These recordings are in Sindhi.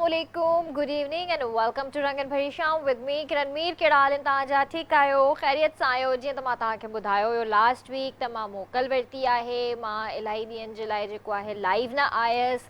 السلام عليڪم good evening and welcome to رنگن ڀري شام ود مي ڪرن مير ڪهڙا حال آهن توهان جا ٺيڪ آهيو خيريت سان آهيو جيئن ته مان توهان کي ٻڌايو هيو لاسٽ ويڪ ته مان موڪل ورتي آهي مان الاهي ڏينهن جي لاء جيڪو آهي لائيو نه آيس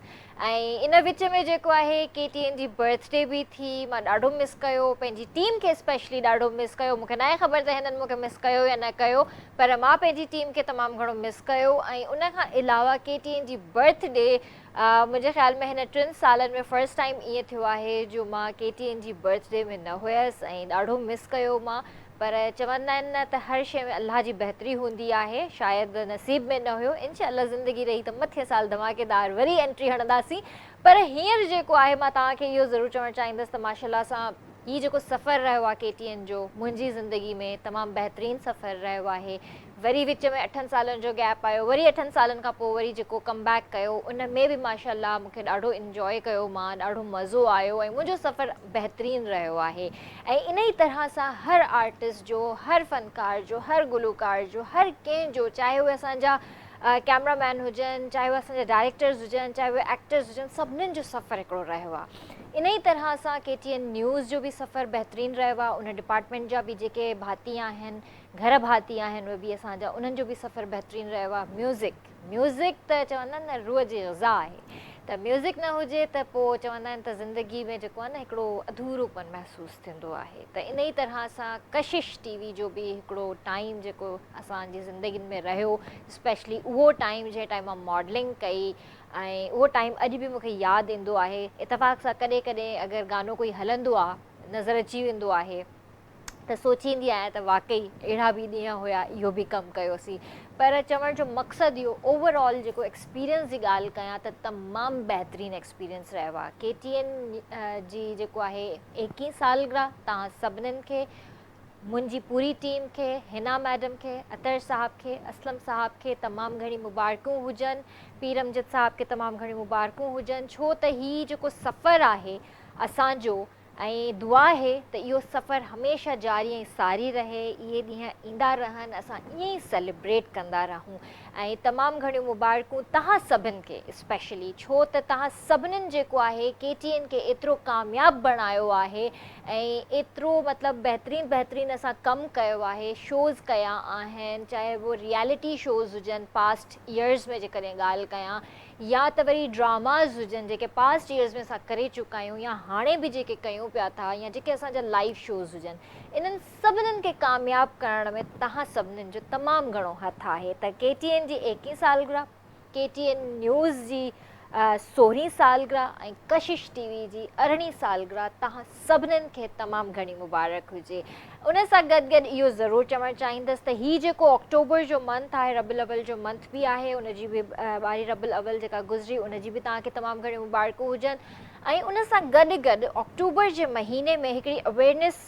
۽ ان وچ ۾ جيڪو آهي ڪي ٽي اين جي برٿ ڊي به ٿي مان ڏاڍو مس ڪيو پنهنجي ٽيم کي اسپيشلي ڏاڍو مس ڪيو مونکي ناهي خبر ته هنن مونکي مس ڪيو يا نه ڪيو پر مان پنهنجي ٽيم کي تمام گهڻو مس ڪيو ۽ ان کان علاوه ڪي ٽي اين جي برٿ ڊي منهنجي خيال ۾ هن ٽن سالن ۾ فرسٽ ٽائيم ائين ٿيو آهي جو مان ڪي ٽي اين جي برٿ ڊي ۾ نه هيس ۽ ڏاڍو مس ڪيو مان پر چوندا آهن نه ته هر شيء ۾ الله جي بهتري هوندي آهي شايد نصيب ۾ نه هيو انشاء الله زندگي رهي ته مٿين سال ڌماڪيدار وري انٽري هڻنداسين پر هينئر جيڪو آهي مان توهان کي اهو ضرور چوڻ چاهيندس ته ماشاء الله سان هي جيڪو سفر رهيو آهي ڪي ٽي اين جو منهنجي زندگي ۾ تمام بهترين سفر رهيو آهي وري وچ ۾ اٺن سالن جو گيپ آيو وري اٺن سالن کان پوء وري جيڪو ڪم بيڪ ڪيو ان ۾ به ماشاء الله مون کي ڏاڍو انجوائي ڪيو مان ڏاڍو مزو آيو ۽ منهنجو سفر بهترين رهيو آهي ۽ ان ئي طرح سان هر آرٽسٽ جو هر فنڪار جو هر گلوڪار جو هر ڪنهن جو چاهي اهي اسان جا ڪيمرا مين هجن چاهي اهي اسان جا ڊائريڪٽرز هجن چاهي اهي ايڪٽرز هجن سڀنين جو سفر هڪڙو رهيو آهي ان ئي طرح سان ڪي ٽي اين نيوز جو به سفر بهترين رهيو آهي ان ڊپارٽمينٽ جا به جيڪي ڀاتي آهن گهر ڀاتي آهن اهي به اسان جا انهن جو به سفر بهترين رهيو آهي ميوزڪ ميوزڪ ته چوندا آهن نه روح جي غذا آهي ته ميوزڪ نه هجي ته پوء چوندا آهن ته زندگي ۾ جيڪو آهي نه هڪڙو اڌورو پن محسوس ٿيندو آهي ته ان ئي طرح سان ڪشش ٽي وي جو به هڪڙو ٽائيم جيڪو اسان جي زندگين ۾ رهيو اسپيشلي اهو ٽائيم جنهن ٽائيم مان ماڊلنگ ڪئي ۽ اهو ٽائيم اڄ به مونکي ياد ايندو آهي اتفاق سان ڪڏهن ڪڏهن اگر گانو ڪوئي هلندو آهي نظر اچي ويندو آهي ته سوچيندي آهيان ته واقعي اهڙا به ڏينهن هيا اهو به ڪم ڪيوسين پر چوڻ جو مقصد اهو اوور آل جيڪو ايڪسپيرينس جي ڳالهه ڪيان ته تمام بهترين ايڪسپيرينس رهيو آهي ڪي ٽي اين جي جيڪو آهي ايڪيهين سالگرهه توهان سڀنين کي منهنجي پوري ٽيم کي حنا ميڊم کي اطهر صاحب کي اسلم صاحب کي تمام گهڻي مبارڪون هجن پير امجد صاحب کي تمام گهڻيون مبارڪون هجن ڇو ته هي جيڪو سفر آهي اسان جو ۽ دعا آهي ته اهو سفر هميشه جاري ۽ ساري رهي، اهي ڏينهن ايندا رهن، اسان ائين ئي سيليبريٽ ڪندا رهون ۽ تمام گهڻيون مبارڪون توهان سڀن کي اسپيشلي ڇو ته توهان سڀنن جيڪو آهي ڪي ٽي اين کي ايترو ڪامياب بڻايو آهي ۽ ايترو مطلب بهترين بهترين اسان ڪم ڪيو آهي شوز ڪيا آهن چاهي اهو ريئلٽي شوز هجن پاسٽ ايئرز ۾ جيڪڏهن ڳالهه ڪيان يا ته وري ڊراماز هجن جيڪي پاسٽ ايئرز ۾ اسان ڪري چڪا آهيون يا هاڻي به جيڪي ڪيون پيا ٿا يا جيڪي اسان جا لائيو شوز هجن انهن سڀنن کي ڪامياب ڪرڻ ۾ توهان سڀنن جو تمام گهڻو هٿ آهي ته ڪي ٽي اين جي ايڪيهين سالگرهه، ڪي ٽي اين نيوز جي سورهين سالگرهه ۽ ڪشش ٽي وي جي ارڙهين سالگرهه توهان سڀنن کي تمام گهڻي مبارڪ هجي. ان سان گڏ گڏ اهو ضرور چوڻ چاهيندس ته هي جيڪو آڪٽوبر جو منٿ آهي ربع الاول جو منٿ به آهي ان جي به ٻارهين ربع الاول جيڪا گذري ان جي به توهان کي تمام گهڻيون مبارڪون هجن ۽ ان سان گڏ گڏ آڪٽوبر جي مهيني ۾ هڪڙي اويرنيس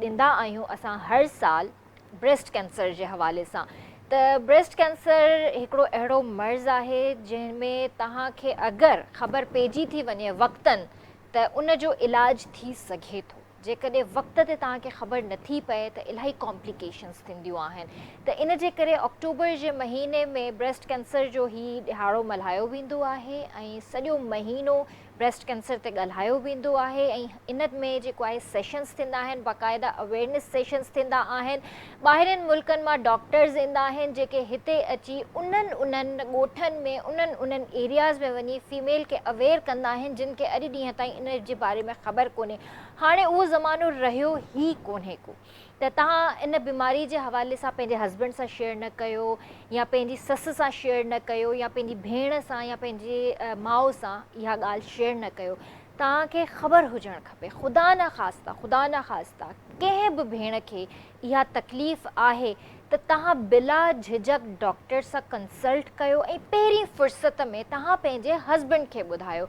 ڏيندا آهيون اسان هر سال بريسٽ ڪينسر جي حوالي سان ته بريسٽ ڪينسر هڪڙو اهڙو مرض آهي جنهن ۾ توهان کي اگر خبر پئجي ٿي وڃي وقتن ته ان جو علاج ٿي سگهي ٿو. جيڪڏهن وقت تي توهان کي خبر نٿي پئي ته الاهي ڪامپليڪيشنز ٿينديون آهن ته ان جي ڪري آڪٽوبر جي مهيني ۾ بريسٽ ڪينسر جو هي ڏهاڙو ملهايو ويندو آهي ۽ سڄو مهينو بريسٽ ڪينسر تي ڳالهايو ويندو آهي ۽ ان ۾ جيڪو آهي سيشنز ٿيندا آهن باقاعده اويرنيس سيشنز ٿيندا آهن ٻاهرين ملڪن مان ڊاڪٽرز ايندا آهن جيڪي هتي اچي انهن انهن ڳوٺن ۾ انهن انهن ايرياز ۾ وڃي فيميل کي اويئر ڪندا آهن جن کي اڄ ڏينهن تائين ان جي باري ۾ خبر ڪونهي هاڻي اهو زمانو رهيو ئي ڪونهي ڪو ته توهان ان بيماري جي حوالي سان پنهنجي هسبينڊ سان شيئر نه ڪيو يا پنهنجي سس سان شيئر نه ڪيو يا پنهنجي ڀيڻ سان يا پنهنجي ماء سان اها ڳالهه شيئر نه ڪيو توهان کي خبر هجڻ کپي خدا نخواسته خدا نخواسته ڪنهن به ڀيڻ کي اها تڪليف آهي ته توهان بلا جهجهڪ ڊاڪٽر سان ڪنسلٽ ڪيو ۽ پهرين فرصت ۾ توهان پنهنجي هسبنڊ کي ٻڌايو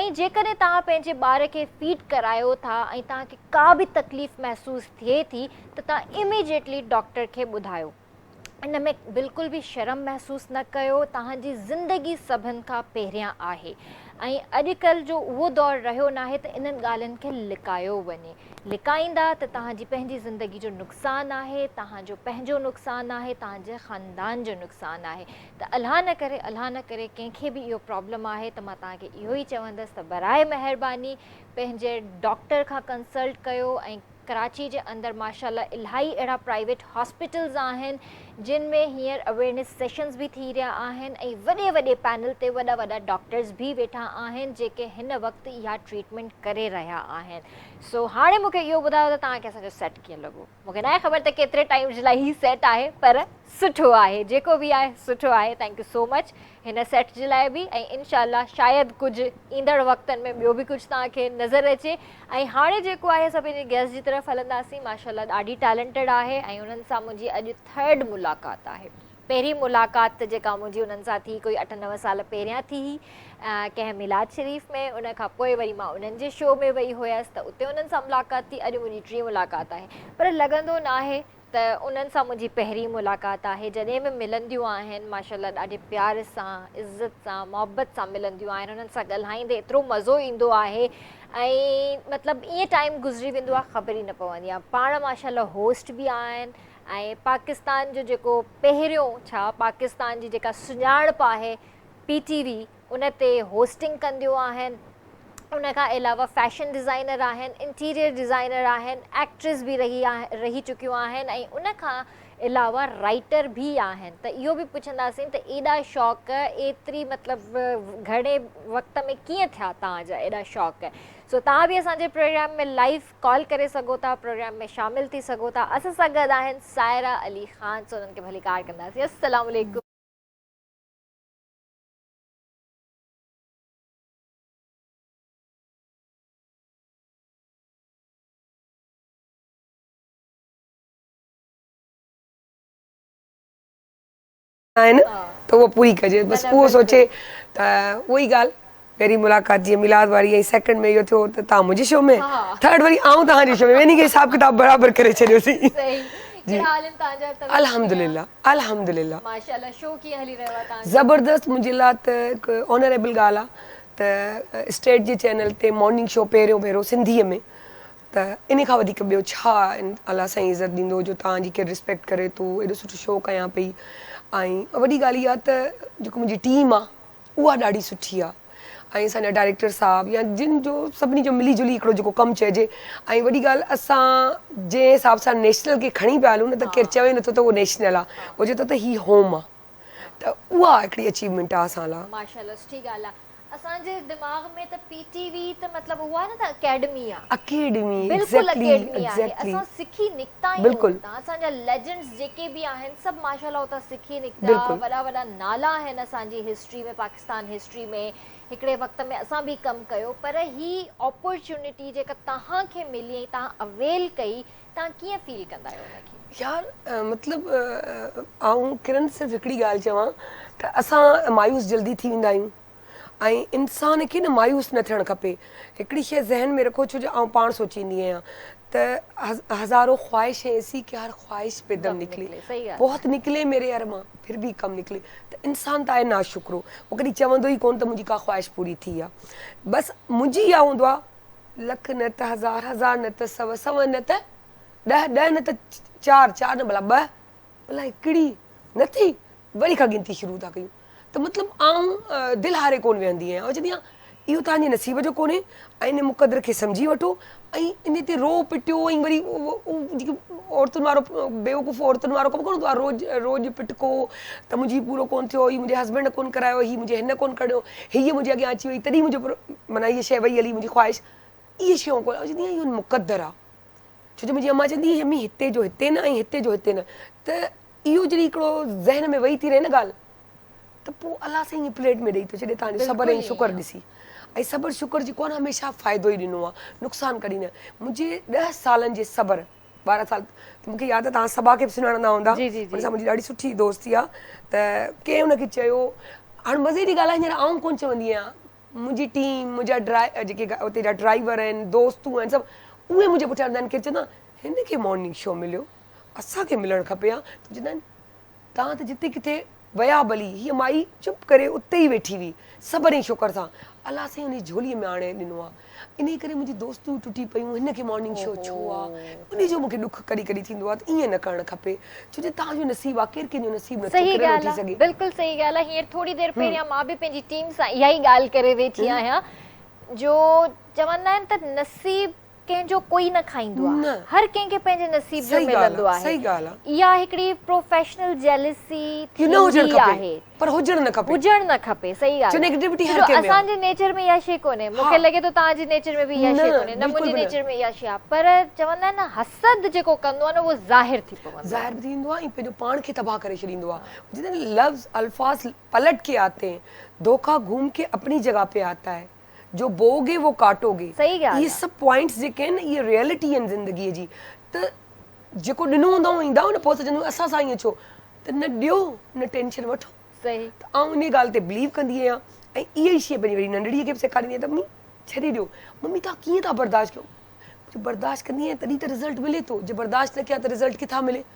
۽ جيڪڏهن توهان پنهنجي ٻار کي فيڊ ڪرايو ٿا ۽ توهان کي ڪا به تڪليف محسوس ٿئي ٿي ته توهان اميڊيٽلي ڊاڪٽر کي ٻڌايو. ان ۾ بلڪل به شرم محسوس نه ڪيو توهان جي زندگي سڀن کان پهريان آهي ۽ اڄڪلهه جو اهو دور رهيو ناهي ته انهن ڳالهين کي لڪايو وڃي لڪائيندا ته توهان جي پنهنجي زندگي جو نقصان آهي توهان جو پنهنجو نقصان آهي توهان جي خاندان جو نقصان آهي ته الله نه ڪري الله نه ڪري ڪنهن کي به اهو پرابلم آهي ته مان توهان کي اهو ئي چوندس ته براء مهرباني پنهنجي ڊاڪٽر کان ڪنسلٽ ڪيو ۽ ڪراچي جي اندر ماشاء الله الاهي اهڙا پرائيويٽ هاسپيٽلز آهن جن ۾ هينئر اويئرنيس سيشنز به ٿي رهيا آهن ۽ وڏي وڏي پينل تي وڏا وڏا ڊاڪٽرز به ويٺا آهن جيڪي هن وقت اها ٽريٽمينٽ ڪري رهيا آهن سو هاڻي مونکي اهو ٻڌايو ته توهان کي اسان جو سيٽ ڪيئن لڳو مونکي ناهي خبر ته ڪيتري ٽائيم جي لاء هي سيٽ آهي پر سٺو آهي جيڪو به آهي سٺو آهي thank you سو مچ هن سيٽ جي لاء به ۽ انشاء الله شايد ڪجهه ايندڙ وقتن ۾ ٻيو به ڪجهه توهان کي نظر اچي ۽ هاڻي جيڪو آهي اسان پنهنجي گيسٽ جي طرف هلنداسين ماشاء الله ڏاڍي ٽيلنٽيڊ آهي ۽ انهن سان منهنجي اڄ ٿرڊ ملاقات آهي پهرين ملاقات ته جيڪا منهنجي انهن سان ٿي ڪوئي اٺ نو سال پهريان ٿي هئي ڪنهن ميلاد شريف ۾ ان کان پوء وري مان انهن جي شو ۾ وئي هيس ته اتي انهن سان ملاقات ٿي اڄ منهنجي ٽين ملاقات آهي پر لڳندو ناهي ته انهن سان منهنجي پهرين ملاقات آهي جڏهن به ملنديون آهن ماشاء الله ڏاڍي پيار سان عزت سان محبت سان ملنديون آهن انهن سان ڳالهائيندي ايترو مزو ايندو آهي ۽ مطلب ائين ٽائيم گذري ويندو آهي خبر ئي نه پوندي آهي پاڻ ماشاء الله هوسٽ به آهن ۽ پاڪستان جو جيڪو پهريون ڇا پاڪستان جي جيڪا سڃاڻپ آهي پي ٽي وي ان تي هوسٽنگ ڪنديون آهن ان کان علاوه فيشن ڊزائنر آهن انٽيريئر ڊزائنر آهن ايڪٽريس به رهي رهي چڪيون آهن ۽ ان کان علاوه رائيٽر به آهن ته اهو به پڇنداسين ته ايڏا شوق ايتري مطلب گهڻي وقت ۾ ڪيئن ٿيا توهان جا ايڏا شوق سو توهان به اسان جي پروگرام ۾ لائيو ڪال ڪري سگهو ٿا پروگرام ۾ شامل ٿي سگهو ٿا اسان سان گڏ آهن سائره علي خان سو انهن کي ڀليڪار ڪنداسين السلام عليڪم. آهن ته اها پوري ڪجي بس اهو سوچي ته اها ئي ڳالهه پهرين ملاقات جيئن ميلاد واري ۽ سيڪنڊ ۾ اهو ٿيو ته توهان منهنجي شو ۾ ٿرڊ وري آئون توهان جي شو ۾ ٻنهي کي حساب ڪتاب برابر ڪري ڇڏيوسين جي الحمدلله الحمدلله زبردست منهنجي لاء ته هڪ آنريبل ڳالهه آهي ته اسٽيٽ جي چينل تي مارننگ شو پهريون ڀيرو سنڌيء ۾ ته انهي کان وڌيڪ ٻيو ڇا الله سائين عزت ڏيندو جو توهان جي ڪير ريسپيڪٽ ڪري ٿو ايڏو سٺو شو ڪيان پئي ۽ وڏي ڳالهه اها ته جيڪو منهنجي ٽيم آ اها ڏاڍي سٺي آ ۽ اسان جا ڊائريڪٽر صاحب يا جن جو سڀني جو ملي جلي هڪڙو جيڪو ڪم چئجي ۽ وڏي ڳالهه اسان جنهن حساب سان نيشنل کي کڻي پيا هلون نه ته ڪير چوي نٿو ته اهو نيشنل آ اهو چئي ٿو ته هي هوم آ ته اها هڪڙي اچيومينٽ آ اسان لاء. ماشاءالله سٺي ڳالهه آ اسان جي دماغ ۾ ته پي ٽي وي ته مطلب اهو آهي نه ته اڪيڊمي آ. اڪيڊمي بلڪل اڪيڊمي آهي اسان سکي نڪتا آهيون اتان اسان جا ليجنڊز جيڪي به آهن سڀ ماشاءالله اتان سکي نڪتا وڏا وڏا نالا آهن اسان جي هسٽري ۾ پاڪستان هسٽري ۾ هڪڙي وقت ۾ اسان به ڪم ڪيو پر هي اپورچونٽي جيڪا توهان کي ملي ۽ توهان اويل ڪئي توهان ڪيئن فيل ڪندا آهيو ان کي. يار مطلب آئون ڪرن صرف هڪڙي ڳالهه چوان ته اسان مايوس جلدي ٿي ويندا آهيون ۽ انسان کي نه مايوس نه ٿيڻ کپي هڪڙي شيء ذهن ۾ رکو ڇو جو آئون پاڻ سوچيندي آهيان ته هزارو خواهش هين ايسي ڪي هر خواهش پي دم نڪلي بهت نڪلي ميري ارمان پھر ڀي ڪم نڪلي ته انسان ته آهي ناشڪرو هو ڪڏهن چوندو ئي ڪونه ته منهنجي ڪا خواهش پوري ٿي آهي بس منهنجي اها هوندو آهي لک نه ته هزار هزار نه ته سو سو نه ته ڏهه، ڏهه نه ته چار، چار نه ڀلا ٻه، ڀلا هڪڙي نه ٿي، وري کان ڳڻتي شروع ٿا ڪيون ته مطلب آئون دل هاري ڪونه ويهندي آهيان، آئون چوندي آهيان اهو توهان جي نصيب جو ڪونهي ۽ ان مقدر کي سمجهي وٺو ۽ ان تي روئو پٽيو ۽ وري جيڪي عورتن وارو بيوقوف عورتن وارو ڪم ڪونه هوندو آهي روڄ روڄ پٽڪو ته منهنجي پورو ڪونه ٿيو هي منهنجي هسبينڊ ڪونه ڪرايو هي منهنجي هن ڪونه ڪڍيو هيء منهنجي اڳيان اچي وئي تڏهن منهنجو پورو معنيٰ هيء شيء وئي هلي منهنجي خواهش اهي شيون ڪونه آئون چوندي آهيان اهو مقدر آهي ڇو جو منهنجي امان چوندي هئي امي هتي جو هتي نه ۽ هتي جو هتي نه ته اهو جڏهن هڪڙو ذهن ۾ ويهي ٿي رهي نه ڳالهه ته پوء الله سائين ائين پليٽ ۾ ڏئي ٿو ڇڏي توهان جو صبر ۽ شڪر ڏسي ۽ صبر شڪر جيڪو آهي نه هميشه فائدو ئي ڏنو آهي نقصان ڪڏهن نه منهنجي ڏهه سالن جي صبر 12 سال ته مونکي ياد آهي توهان صبا کي به سڃاڻندا هوندا ان سان منهنجي ڏاڍي سٺي دوستي آهي ته ڪنهن ان کي چيو هاڻ مزي جي ڳالهه آهي هينئر آئون ڪونه چوندي آهيان منهنجي ٽيم، منهنجا ڊرائي جيڪي اتي جا ڊرائيور آهن، دوستون آهن سڀ اهي منهنجي پٺيان هوندا آهن ڪير چوندا هن کي مارننگ شو مليو اسان کي ملڻ کپي ها ته چوندا آهن توهان ته جتي ڪٿي ويا ڀلي، هيء مائي چپ ڪري اتي ئي ويٺي هئي، صبر ۽ شڪر سان. الله سائين ان جي جهوليء ۾ آڻي ڏنو آ. انهيء ڪري منهنجي دوستيون ٽٽي پيون، هن کي مارننگ شو ڇو آ؟ انهيء جو مون کي ڏک ڪڏهن ڪڏهن ٿيندو آ ته ائين نه ڪرڻ کپي، ڇو جو توهان جو نصيب آ، ڪير ڪنهن جو نصيب نٿو صحيح ڪري ڳالهه وٺي آ، سگهي. بلڪل صحيح ڳالهه آ. هينئر ٿوري دير پهريان مان به پنهنجي ٽيم سان اها ئي ڳالهه ڪري ويٺي آهيان جو چوندا آهن ته نصيب ڪنهن جو ڪوئي نه کائيندو آ نه. هر ڪنهن کي پنهنجي نصيب جو صحيح ڳالهه ملندو آ آهي صحيح ڳالهه آ. اها هڪڙي پروفيشنل جيلسي اهو نه هجڻ ٿيندي کپي آهي پر هجڻ نه کپي. هجڻ نه کپي صحيح ڇو ڳالهه آ نيگيٽوٽي ڇو هر جو ڪنهن ۾ آ. اسان جي نيچر ۾ اها شي ڪونهي مون کي ها. لڳي ٿو توهان جي نيچر ۾ به اها نه شي ڪونهي نه بلڪل منهنجي به نه. نيچر ۾ اها شي آ پر چوندا آهن نه حسد جيڪو ڪندو آ نه اهو ظاهر ٿي پوندو آ. ظاهر به ٿي ويندو آ ۽ پنهنجو پاڻ کي تباهه ڪري ڇڏيندو آ. چوندا آهن لفظ الفاظ پلٽ ڪي آتي هين ڌوکا گهوم ڪي اپني جگهه پي آتا هي. جو بوئوگي وو ڪاٽوگي صحيح ڳالهه اهي آ. سڀ پوائنٽس جيڪي آهن اهي ريئلٽي آهن زندگي جي ته جيڪو ڏنو هوندو آهي ايندا نه پوء سوچندو اسان سان ائين ڇو ته نه ڏيو نه ٽينشن وٺو صحيح ته آئون انهي ڳالهه تي بليو ڪندي آهيان ۽ اها ئي شيء پنهنجي وري ننڍڙي کي به سيکاريندي آهيان ته ممي ڇڏي ڏيو ممي توهان ڪيئن ٿا برداشت ڪيو جو برداشت ڪندي آهيان تڏهن ته رزلٽ ملي ٿو جي برداشت نه ڪيان ته رزلٽ ڪٿان ملي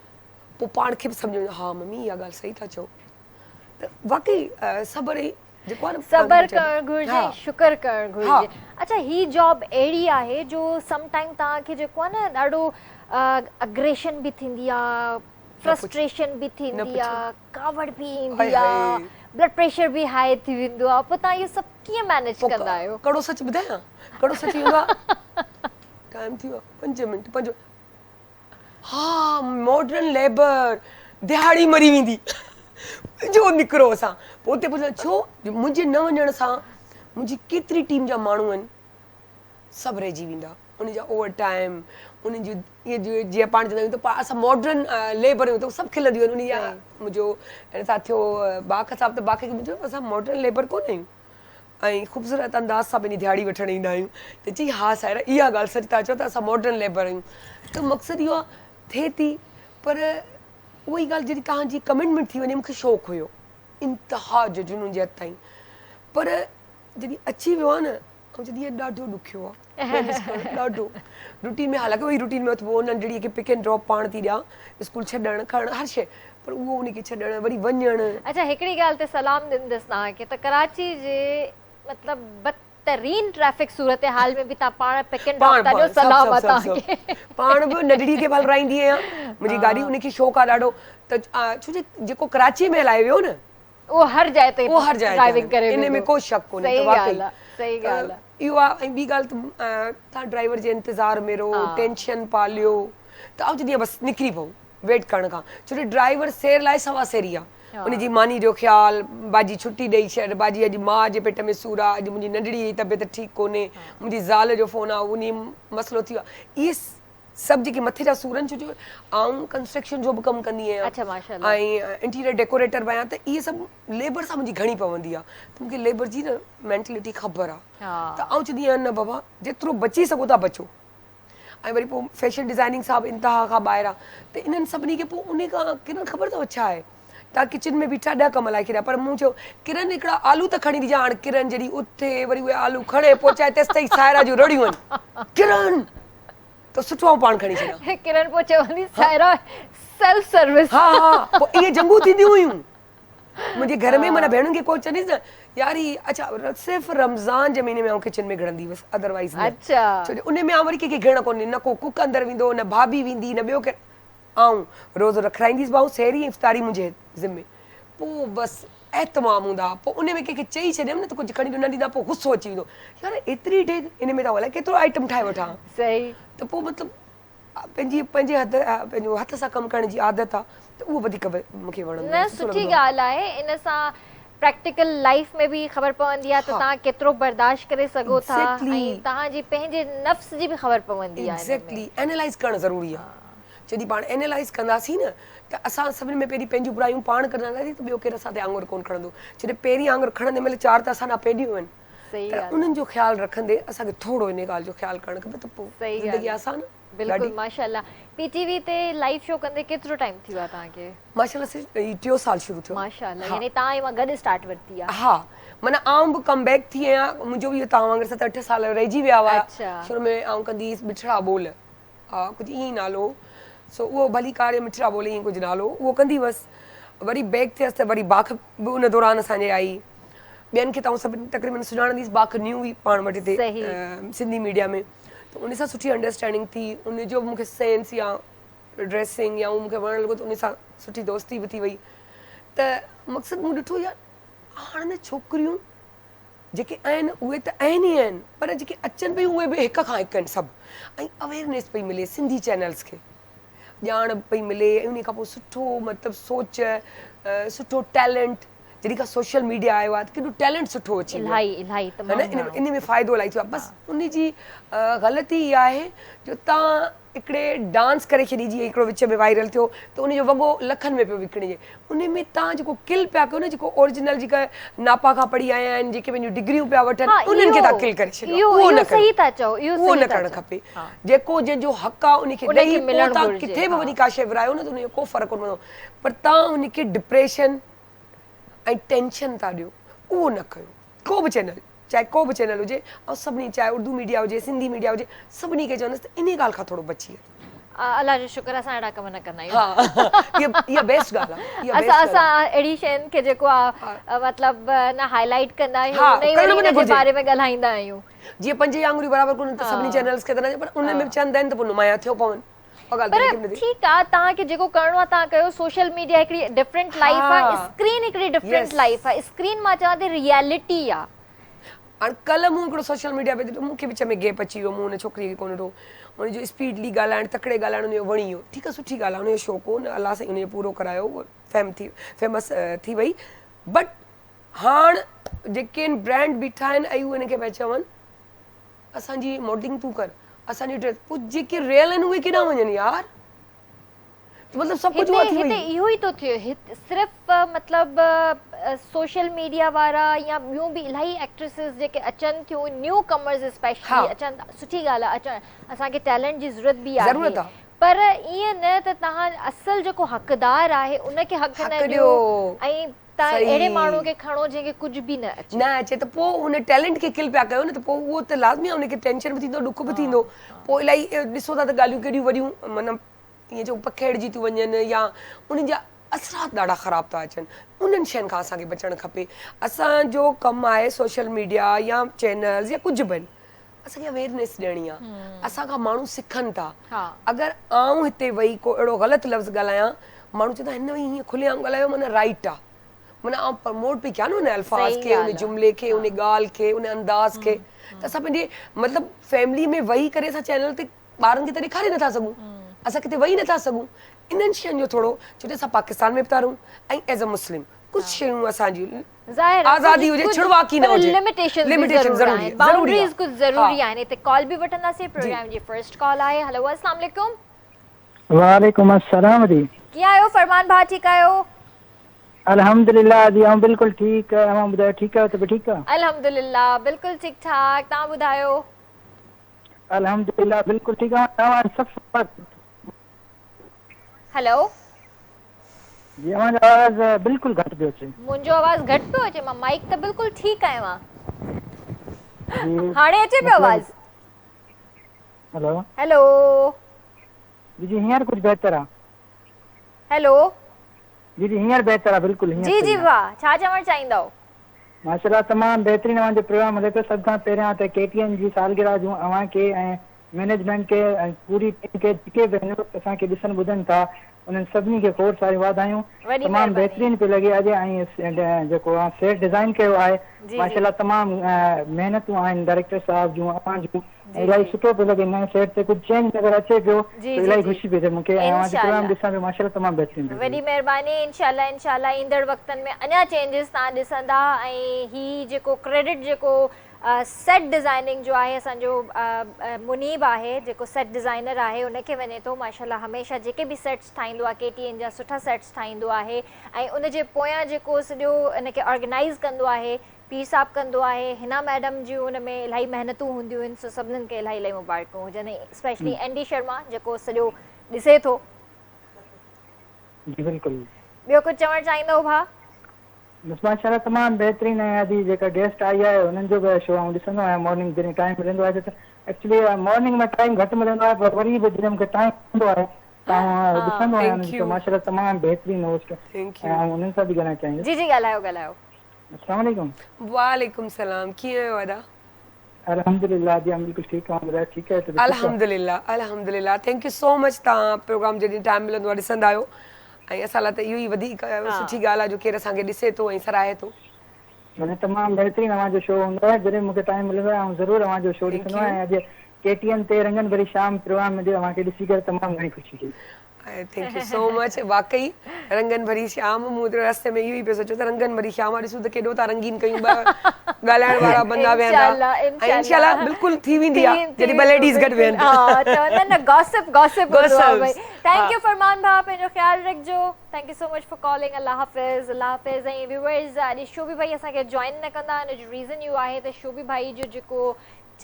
پوء پاڻ کي به سمجهه ۾ ها ممي اها ڳالهه صحيح ٿا چئو ته واقعي صبر ۽ صبر ڪرڻ گهرجي ۽ شڪر ڪرڻ گهرجي. اڇا هي جاب اهڙي آهي جو سم ٽائيم توهان کي جيڪو آهي نه ڏاڍو اگريشن به ٿيندي آ فرسٽريشن به ٿيندي آ ڪاوڙ به ايندي آ بلڊ پريشر به هاء ٿي ويندو آ پوء توهان اهو سڀ ڪيئن مينيج ڪندا آهيو؟ ڪڙو سچ ٻڌايان ڪڙو سچ اهو آ ٽائيم ٿي ويو آ 5 منٽ 5 ها ماڊرن ليبر دهاڙي مري ويندي جو نڪرو اسان پوء اتي پڇندا ڇو جو منهنجي نه وڃڻ سان منهنجي ڪيتري ٽيم جا ماڻهو آهن سڀ رهجي ويندا ان جا اوور ٽائيم انهن جون ائين جيئن پاڻ چوندا آهيون ته اسان ماڊرن ليبر آهيون ته سڀ کلنديون آهن ان جا منهنجو هن سان ٿيو باک صاحب ته باک کي مون چيو اسان ماڊرن ليبر ڪونه آهيون ۽ خوبصورت انداز سان پنهنجي ڌياڙي وٺڻ ايندا آهيون ته چئي ها سائره اها ڳالهه سچ ٿا چئو ته اسان ماڊرن ليبر آهيون ته مقصد اهو آهي ٿئي ٿي پر اها ئي ڳالهه جڏهن توهان جي ڪمٽمينٽ ٿي وڃي مونکي شوق هيو انتها جو جنون جي حد تائين پر جڏهن اچي ويو آهي نه آئون چوندي آهيان ڏاڍو ڏکيو آهي مينيج ڪرڻ ڏاڍو روٽين ۾ حالانڪه اهو ئي روٽين ۾ اٿبو ننڍڙي کي پڪ اينڊ ڊراپ پاڻ ٿي ڏيان اسڪول ڇڏڻ کڻڻ هر شيء پر اهو ان کي ڇڏڻ وري وڃڻ. اڇا هڪڙي ڳالهه تي سلام ڏيندس توهان کي ته ڪراچي جي مطلب بدترين ٽريفڪ صورتحال ۾ به توهان پاڻ پڪ اينڊ پاڻ ڊراپ ٿا پاڻ ڏيو سڀ سلام سڀ آ سڀ توهان سڀ کي. پاڻ به ننڍڙي کي به هلرائيندي آهيان منهنجي گاڏي ان کي شوق آ ڏاڍو ته ڇو جو جيڪو ڪراچي ۾ هلائي ويو نه اهو هر جاء تي اهو هر جاء تي ڊرائيونگ ڪري ان ۾ ويندو ڪو شڪ ڪونهي ته صحيح واقعي ڳالهه آ صحيح ته ڳالهه آ. اهو آ ۽ ٻي ڳالهه ته توهان ڊرائيور جي انتظار ۾ رهو ٽينشن پاليو ته آئون چوندي آهيان بس نڪري پئون ويٽ ڪرڻ کان ڇو جو ڊرائيور سير لاء سوا سيري آ ان جي ماني جو خيال باجي ڇٽي ڏئي ڇڏ باجي اڄ ماء جي پيٽ ۾ سور آ اڄ منهنجي ننڍڙي جي طبيعت ٺيڪ ڪونهي منهنجي زال جو فون آ انهي مسئلو ٿي ويو آ اهي سڀ جيڪي مٿي جا سور آهن ڇو جو آئون ڪنسٽرڪشن جو به ڪم ڪندي آهيان ۽ انٽيريئر ڊيڪوريٽر به آهيان ته اهي سڀ ليبر سان منهنجي گهڻي پوندي آهي ته مونکي ليبر جي نه مينٽلٽي خبر آهي ته آئون چوندي آهيان نه بابا جيترو بچي سگهو ٿا بچو ۽ وري پوء فيشن ڊزائننگ سان به انتها کان ٻاهر آهي ته انهن سڀني کي پوء انهي کان ڪرن خبر اٿو ڇا آهي تان ڪچن ۾ بيٺا ڏهه ڪم لائي ڇڏيا پر مون چيو ڪرن هڪڙا آلو ته کڻي ڏجان هاڻ ڪرن جڏهن اٿي وري اهي آلو کڻي پهچائي تيستائين سائره جون رڙيون آهن ڪرن ته سٺو آئون پاڻ کڻي ڇڏيان. ڪرن پوء چوندي سائره سيلف سروس. ها ها پوء اهي جنگون ٿينديون هيون منهنجي گهر ۾ معنيٰ ڀيڻن کي ڪو چونديس نه يار هي اڇا صرف رمضان جي مهيني ۾ آئون ڪچن ۾ گهڙندي هيس ادروائيز نه اڇا ڇو جو ان ۾ آئون وري ڪنهن کي گهڙڻ ڪونه ڏيندي نه ڪو ڪڪ اندر ويندو نه ڀاڀي ويندي نه ٻيو ڪير آئون روزو رکرائينديس به آئون سحري ۽ افطاري منهنجي ذمي پوء بس اهتمام هوندا ها پوء ان ۾ ڪنهن کي چئي ڇڏيم نه ته ڪجهه کڻي ڏيو نه ڏيندا پوء غصو اچي ويندو يار ايتري ڊيگهه ان ۾ ته آئون الائي ڪيترو آئٽم ٺاهي وٺان ها صحيح ته پوء مطلب پنهنجي پنهنجي حد پنهنجو هٿ سان ڪم ڪرڻ جي عادت آ ته اهو وڌيڪ مون کي وڻندو نه آ سٺو سٺي لڳندو آ. ڳالهه آهي ان سان پريڪٽيڪل لائيف ۾ به خبر پوندي آ ته ها توهان ڪيترو برداشت ڪري سگهو ٿا ۽ ايگزيڪٽلي توهان جي پنهنجي نفس جي به خبر پوندي آ ان ۾. ايگزيڪٽلي اينالائيز ڪرڻ ضروري آ جڏهن پاڻ اينالائيز ڪنداسين نه ته اسان سڀني ۾ پهرين پنهنجون برايون پاڻ ڪڍنداسين ته ٻيو ڪير اسان تي آڱر ڪونه کڻندو. ڇو جو پهرين آڱر کڻندي مهل چار ته اسان ڏانهن پيڏيون آهن صحيح ته ڳالهه انهن آهي. جو خيال رکندي اسان کي ٿورو انهي ڳالهه جو خيال ڪرڻ کپي ته پوء صحيح زندگي ڳالهه آهي. آسان آهي بلڪل ڏاڍي. ماشاءالله پي ٽي وي تي لائيو شو ڪندي ڪيترو ٽائيم ٿي ويو آهي توهان کي؟ ماشاءالله صرف هي ٽيون سال شروع ٿيو آهي. ماشاءالله ها. يعني توهان ۽ مان گڏ اسٽارٽ ورتي آهي. ها معنيٰ آئون به ڪم بيڪ ٿي آهيان منهنجو به اهو توهان وانگر ست اٺ سال رهجي ويا هئا اڇا. شروع ۾ آئون ڪندي هيس مٺڙا ٻول. ها ڪجهه ائين ئي نالو هو سو اهو ڀلي ڪاري مٺڙا ٻولي ائين ڪجهه نالو هو اهو ڪندي هئس وري بيڪ ٿيس ته وري باک به ان دوران اسان جي آئي. ٻين کي ته آئون سڀني تقريبن سڃاڻنديس باک نيو هئي پاڻ وٽ هتي سنڌي ميڊيا ۾ ته ان سان سٺي انڊرسٽينڊنگ ٿي ان جو به مون کي سينس يا ڊريسنگ يا اهو مون کي وڻڻ لڳو ته ان سان سٺي دوستي به ٿي وئي ته مقصد مون ڏٺو يار هاڻ نه ڇوڪريون جيڪي آهن اهي ته آهن ئي آهن پر جيڪي اچن پيون اهي به هڪ کان هڪ آهن سڀ ۽ اويرنيس پئي ملي سنڌي چينلز کي ڄاڻ به پئي ملي ۽ انهي کان پوء سٺو مطلب سوچ سٺو ٽيلنٽ جڏهن کان سوشل ميڊيا آيو آهي ته ڪيڏو ٽيلنٽ سٺو اچي ويو آهي الاهي تمام گهڻو انهي ۾ فائدو الاهي ٿيو آهي بس انهي جي غلطي اها آهي جو تان هڪڙي ڊانس ڪري ڇڏي جيئن هڪڙو وچ ۾ وائرل ٿيو ته ان جو وڳو لکن ۾ پيو وڪڻجي ان ۾ تان جيڪو ڪل پيا ڪيو نه جيڪو اوريجنل جيڪا ناپا کان پڙهي آيا آهن جيڪي پنهنجون ڊگريون پيا وٺن انهن کي تان ڪل ڪري ڇڏيو اهو نه ڪيو اهو نه ڪرڻ کپي جيڪو جنهن جو حق آهي ان کي ڏئي پوء تان ڪٿي به وڃي ڪا شي ورهايو نه ته ان جو ڪو فرق ڪونه پوندو پر تان ان کي ڊپريشن ۽ ٽينشن ٿا ڏيو اهو نه ڪيو ڪو به چينل چاهي ڪو به چينل هجي آئون سڀني چاهي اردو ميڊيا هجي سنڌي ميڊيا هجي سڀني کي چوندس ته انهي ڳالهه کان ٿورو بچي هلو. الله جو شڪر اسان اهڙا ڪم نه ڪندا آهيون. ها اها بيسٽ ڳالهه آهي. اسان اسان اهڙي شين کي جيڪو آهي مطلب نه هائي لائيٽ ڪندا آهيون نه ئي وري ان جي باري ۾ ڳالهائيندا آهيون. جيئن پنج ئي آڱريون برابر ڪونهن ته سڀني چينلز کي ته نه پر انهن ۾ به چند آهن ته پوء نمايان ٿيو پون. پر ٺيڪ آ توهان کي جيڪو ڪرڻو آ توهان ڪيو سوشل ميڊيا هڪڙي ڊفرنٽ لائيف آ اسڪرين هڪڙي ڊفرنٽ لائيف آ اسڪرين مان چوان ٿي ريئلٽي آ. هاڻ ڪلهه مون هڪڙو سوشل ميڊيا پي ڏٺو مون کي وچ ۾ گيپ اچي ويو مون ان ڇوڪري کي ڪونه ڏٺو ان جو اسپيڊلي ڳالهائڻ تڪڙي ڳالهائڻ ان جو وڻي ويو ٺيڪ آ سٺي ڳالهه آ ان جو شوق هو نه الله سائين ان جو پورو ڪرايو فيم ٿي فيمس ٿي وئي بٽ هاڻ جيڪي برانڊ بيٺا آهن ۽ اهي ان کي پيا چون اسان جي ماڊلنگ تون ڪر اسان جي ڊريس پوء جيڪي ريئل آهن اهي ڪيڏانهن وڃن يار ته مطلب سڀ ڪجهه اها ٿي وئي. هتي اهو ئي ٿو ٿئي هت صرف مطلب سوشل ميڊيا وارا يا ٻيون به الاهي ايڪٽريسز جيڪي اچن ٿيون نيو ڪمرز اسپيشلي اچن ٿا سٺي ڳالهه آهي اچڻ اسان کي ٽيلنٽ جي ضرورت به آهي پر ائين نه ته توهان اصل جيڪو حقدار آهي ان کي حق نه ڏيو ۽ توهان اهڙي ماڻهو کي کڻو جنهن کي ڪجهه به نه اچي. نه اچي ته پوء ان ٽيلنٽ کي ڪل پيا ڪيو نه ته پوء اهو ته لازمي آهي ان کي ٽينشن به ٿيندو ڏک به ٿيندو پوء الائي ڏسو ٿا ته ڳالهيون ڪيڏيون وڏيون معنيٰ ائين چئون پکيڙجي ٿيون وڃن يا انهن جا اثرات ڏاڍا خراب ٿا اچن انهن شين کان اسان کي بچڻ کپي اسان جو ڪم آهي سوشل ميڊيا يا چينلز يا ڪجهه به آهن اسان کي اويرنيس ڏيڻي آهي اسان کان ماڻهو سکن ٿا اگر آئون هتي ويهي ڪو اهڙو غلط لفظ ڳالهايان ماڻهو چوندا هن ويهي هيئن کلي عام ڳالهايو معنيٰ رائيٽ آ معنيٰ آئون پروموٽ پئي ڪيان نه ان الفاظ کي ان جملي کي ان ڳالهه کي ان انداز کي ته اسان پنهنجي مطلب فيملي ۾ ويهي ڪري اسان چينل تي ٻارن کي ته ڏيکاري نٿا سگهون اسان ڪٿي ويهي نٿا سگهون انهن شين جو ٿورو ڇو جو اسان پاڪستان ۾ به ٿا رهون ۽ ايز ا مسلم ڪجهه شيون اسان جون ظاهر آهي آزادي هجي ڇڙواڪي نه هجي لميٽيشنز به ضرور آهن بائونڊريز ڪجهه ضروري آهن هتي ڪال به وٺنداسين پروگرام جي فرسٽ ڪال آهي هلو اسلام عليڪم. وعليڪم السلام جي. ڪيئن آهيو فرمان ڀاء ٺيڪ آهيو. الحمدلله جي آئون بلڪل ٺيڪ اوهان ٻڌايو ٺيڪ آهيو ته به ٺيڪ آ. الحمدلله بلڪل ٺيڪ ٺاڪ توهان ٻڌايو. الحمدلله بلڪل ٺيڪ آهيان توهان صفا. هلو. جي اوهان جو آواز بلڪل گهٽ پيو اچي. منهنجو آواز گهٽ پيو اچي مان مائيڪ ته بلڪل ٺيڪ آيو آهيان. هاڻي اچي پيو آواز. هلو. هلو. جي جي هينئر ڪجهه بهتر آ. هلو. جي جي هينئر بهتر آ بلڪل هينئر جي جي ڀاء ڇا چوڻ چاهيندؤ. ماشاءالله تمام بهترين اوهان جو پروگرام هلي پيو سڀ کان پهريان ته ڪي ٽي اين جي سالگرهه جون اوهان کي ۽ مئنيجمينٽ کي ۽ پوري ٽيم کي جيڪي به هن وقت اسان کي ڏسن ٻڌن ٿا انهن سڀني کي کوڙ ساريون واڌايون تمام بهترين پئي لڳي اڄ ۽ جيڪو اوهان سيٽ ڊزائين ڪيو آهي ماشاءالله تمام محنتون آهن ڊائريڪٽر صاحب جون اوهان جون ۽ الاهي سٺو پيو لڳي نئين سيٽ تي ڪجهه چينج نظر اچي پيو ته الاهي خوشي پئي ٿئي مون کي ۽ اوهان جو پروگرام ڏسان پيو ماشاءالله تمام بهترين پيو وڏي مهرباني انشاء الله انشاء الله ايندڙ وقتن ۾ اڃا چينجز توهان ڏسندا ۽ هي جيڪو ڪريڊٽ جيڪو سيٽ ڊزائننگ جو آهي اسان جو منيب آهي جيڪو سيٽ ڊزائنر آهي ان کي وڃي ٿو ماشاء الله هميشه جيڪي به سيٽس ٺاهيندو آهي ڪي ٽي اين جا سٺا سيٽس ٺاهيندو آهي ۽ ان جي پويان جيڪو سڄو ان کي آرگنائيز ڪندو آهي پير صاحب ڪندو آهي حنا ميڊم جون ان ۾ الاهي محنتون هونديون آهن سو سڀنن کي الاهي الاهي مبارڪون هجن ۽ اسپيشلي اين ڊي شرما جيڪو سڄو ڏسي ٿو. جي بلڪل. ٻيو ڪجهه چوڻ چاهيندؤ ڀاء؟ بس ماشاءالله تمام بهترين ۽ ادي جيڪا گيسٽ آئي آهي انهن جو به شو آئون ڏسندو آهيان مارننگ جڏهن ٽائيم ملندو آهي ته ايڪچولي مارننگ ۾ ٽائيم گهٽ ملندو آهي پر وري به جڏهن مونکي ٽائيم ملندو آهي ته آئون ڏسندو آهيان انهن جو شو ماشاءالله تمام بهترين هوسٽ ۽ آئون انهن سان به ڳالهائڻ چاهيندس. جي جي ڳالهايو ڳالهايو. السلام عليڪم. وعليڪم السلام ڪيئن آهيو ادا. الحمدلله جي آئون بلڪل ٺيڪ آهيان ٻڌايو ٺيڪ آهيو طبيعت ٺيڪ آهي. الحمدلله الحمدلله thank you سو مچ توهان پروگرام جڏهن ٽائيم ملندو آهي ڏسندا آهيو ۽ اسان لاء ته اهو ئي وڌيڪ سٺي ڳالهه آهي جو ڪير اسان کي ڏسي ٿو ۽ سراهي ٿو. يعني تمام بهترين اوهان جو شو هوندو آهي جڏهن مون کي ٽائيم ملندو آهي آئون ضرور اوهان جو شو ڏسندو آهيان ۽ اڄ ڪي ٽي اين تي رنگن ڀري شام پروگرام ۾ اوهان کي ڏسي ڪري تمام گهڻي خوشي ٿي. Thank you سو مچ واقعي رنگن ڀري شام مون ته رستي ۾ اهو ئي پيو سوچيو ته رنگن ڀري شام آ ڏسون ته ڪيڏو ٿا رنگين ڪيون ٻه ڳالهائڻ وارا بندا ويهندا ۽ انشاء الله بلڪل ٿي ويندي آ جڏهن ٻه ليڊيز گڏ ويهن ها چوندا آهن نه گاسپ گاسپ هوندو آ ڀئي thank you فرمان ڀاء پنهنجو خيال رکجو. Thank you so much for calling الله حافظ الله حافظ ۽ ويورز اڄ شوبي ڀائي اسان کي جوائن نه ڪندا ان جو ريزن اهو آهي ته شوبي ڀائي جو جيڪو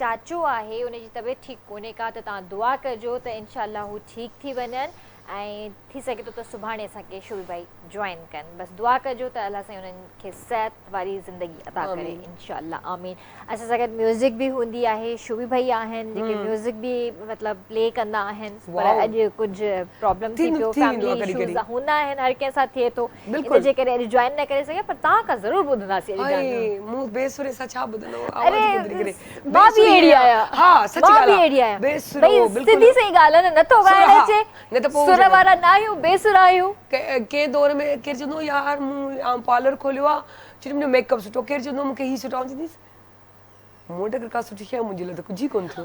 چاچو آهي ان جي طبيعت ٺيڪ ڪونهي ڪا ته توهان دعا ڪجو ته انشاء الله هو ٺيڪ ٿي وڃن ۽ ٿي سگهي ٿو ته سڀاڻي اسان کي شوبي ڀائي جوائن ڪن بس دعا ڪجو ته الله سائين انهن کي صحت واري زندگي عطا ڪري انشاء الله آمين اسان سان گڏ ميوزڪ به هوندي آهي شوبي ڀائي آهن جيڪي ميوزڪ به مطلب پلي ڪندا آهن پر اڄ ڪجهه پرابلم ٿي پيو فيملي اشوز هوندا آهن هر ڪنهن سان ٿئي ٿو ان جي ڪري اڄ جوائن نه ڪري سگهيا پر توهان کان ضرور ٻڌنداسين اڄ گانو مون بي سري سان ڇا ٻڌندو آواز ٻڌي ڪري مان به اهڙي آهيان ها سچ ڳالهه آهي بي سرو بلڪل سڌي سئي ڳالهه آهي نه نٿو ڳائڻ اچي نه ته پوء سر وارا نه آهيون بي سرا آهيون ڪنهن دور ۾ ڪير چوندو يار مون پارلر کوليو آهي چيو منهنجو ميڪ اپ سٺو ڪير چوندو مون کي هي سٺو آئون چونديس مون وٽ اگر ڪا سٺي شيء آهي منهنجي لاء ته ڪجهه ئي ڪونه ٿيو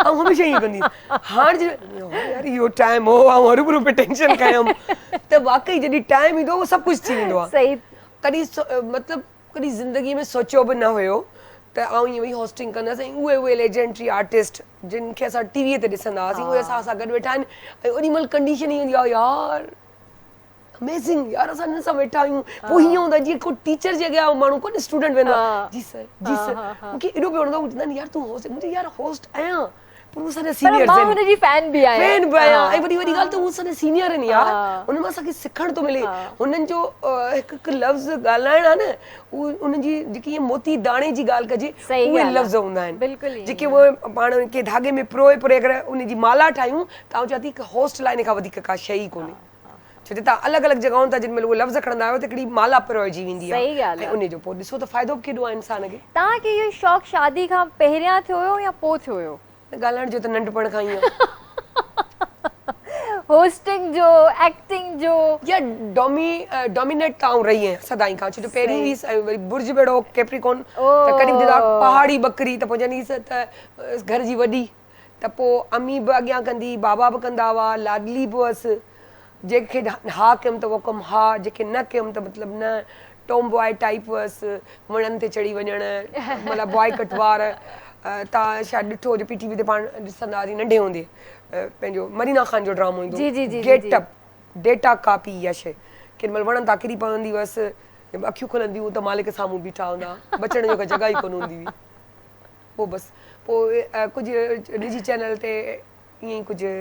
آئون هميشه ائين ڪندي هيس هاڻ جڏهن يار اهو ٽائيم هو آئون هروڀرو پئي ٽينشن کنيم ته واقعي جڏهن ٽائيم ايندو آهي اهو سڀ ڪجهه ٿي ويندو آهي صحيح ڪڏهن مطلب ڪڏهن زندگي ۾ سوچيو به نه هيو ته آئون ائين ويهي هوسٽنگ ڪندس ۽ اهي اهي ليجنڊري آرٽسٽ جن کي اسان ٽي وي تي ڏسندا هئاسين اهي اسان سان گڏ ويٺا آهن ۽ اوڏي مهل ڪنڊيشن ائين هوندي آهي يار اميزنگ يار اسان هن سان ويٺا آهيون پوء هيئن هوندو آهي جيئن ڪو ٽيچر جي اڳيان ماڻهو ڪو اسٽوڊنٽ ويندو آهي جي سر جي سر مون کي ايڏو پيو وڻندو آهي چوندا آهن يار تون هوسٽ مون چيو يار هوسٽ آهيان پر هو اسان جا سينيئرز آهن مان هن جي فين به آهيان فين به آهيان ۽ وڏي وڏي ڳالهه ته هو اسان جا سينيئر آهن يار انهن مان اسان کي سکڻ ٿو ملي هنن جو هڪ هڪ لفظ ڳالهائڻ آهي نه اهو انهن جي جيڪي ائين موتي داڻي جي ڳالهه ڪجي اهي لفظ هوندا آهن جيڪي اهي پاڻ ڪنهن ڌاڳي ۾ پروئي پروئي اگر ان جي مالا ٺاهيون ته آئون چوان ٿي هڪ هوسٽ لاء ان کان وڌيڪ ڪا شيء ئي ڪونهي ڇو جو توهان الڳ الڳ جڳهن تان جن مهل اهي لفظ کڻندا آهيو ته هڪڙي مالا پروئجي ويندي آهي ۽ انهي جو پوء ڏسو ته فائدو به ڪيڏو آهي انسان کي. توهان کي اهو شوق شادي کان پهريان ٿيو هيو يا پوء ٿيو هيو؟ نه ڳالهائڻ جو ته ننڍپڻ کان ئي آهي. هوسٽنگ جو، ايڪٽنگ جو. يا ڊومي ڊومينيٽ ته آئون رهي آهيان سدائين کان ڇو جو پهرين هيس ۽ وري برج به اهڙو هو ڪيپريڪون ته ڪڏهن به چوندا هئا پهاڙي ٻڪري ته پوء چوندي هيس ته گهر جي وڏي. ته پوء امي به اڳيان ڪندي، بابا به ڪندا هئا، لاڏلي به هئس، جنهن کي ها ڪيم ته اهو ڪم ها، جنهن کي نه ڪيم ته مطلب نه، ٽوم بواء ٽائيپ هئس، وڻن تي چڙهي وڃڻ، مطلب بواء ڪٽ وار، توهان شايد ڏٺو هجي پي ٽي وي تي پاڻ ڏسندا هئاسين ننڍي هوندي پنهنجو مرينا خان جو ڊرامو ايندو هو گيٽ اپ ڊيٽا ڪاپي اها شيء ڪيڏي مهل وڻن تان ڪري پوندي هئس، اکيون کلنديون هيون ته مالڪ سامهون بيٺا هوندا هئا، بچڻ جو ڪا جڳهه ئي ڪونه هوندي هئي. پوء بس پوء ڪجهه نجي چينل تي ائين ئي ڪجهه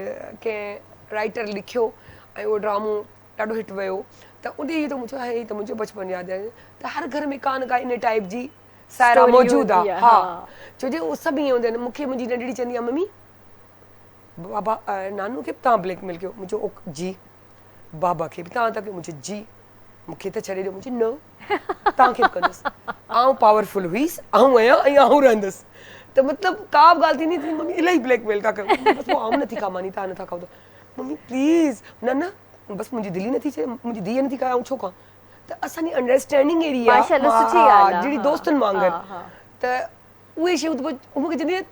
ڪنهن رائيٽر لکيو ۽ اهو ڊرامو ڏاڍو هٽ ويو ته ان ئي ته مون چيو هي ته منهنجو بچپن ياد آهي ته هر گهر ۾ ڪا نه ڪا ان ٽائيپ جي سائرا موجود آهي ها ڇو جو اهي سڀ ائين هوندا آهن مون کي منهنجي ننڍڙي چوندي آهي ممي بابا نانو کي به توهان بليڪ ميل ڪيو مون چيو جي بابا کي به توهان ٿا ڪيو مون چيو جي مون کي ته ڇڏي ڏيو مون چيو نه توهان کي به ڪندس آئون پاورفل هئيس آئون آهيان ۽ آئون رهندس ته مطلب ڪا به ڳالهه ٿيندي ته ممي الاهي بليڪ ميل ٿا ڪيو بس پوء آئون نٿي کان ماني توهان نٿا کائو ته ممي پليز نه نه بس منهنجي دل ئي نٿي چئي منهنجي ڌيء نٿي کائي آئون ڇو کان ته اسان جي انڊرسٽينڊنگ اهڙي آهي جهڙي دوستن وانگر ته اهي شيون ته پوء هو مون کي چوندي آهي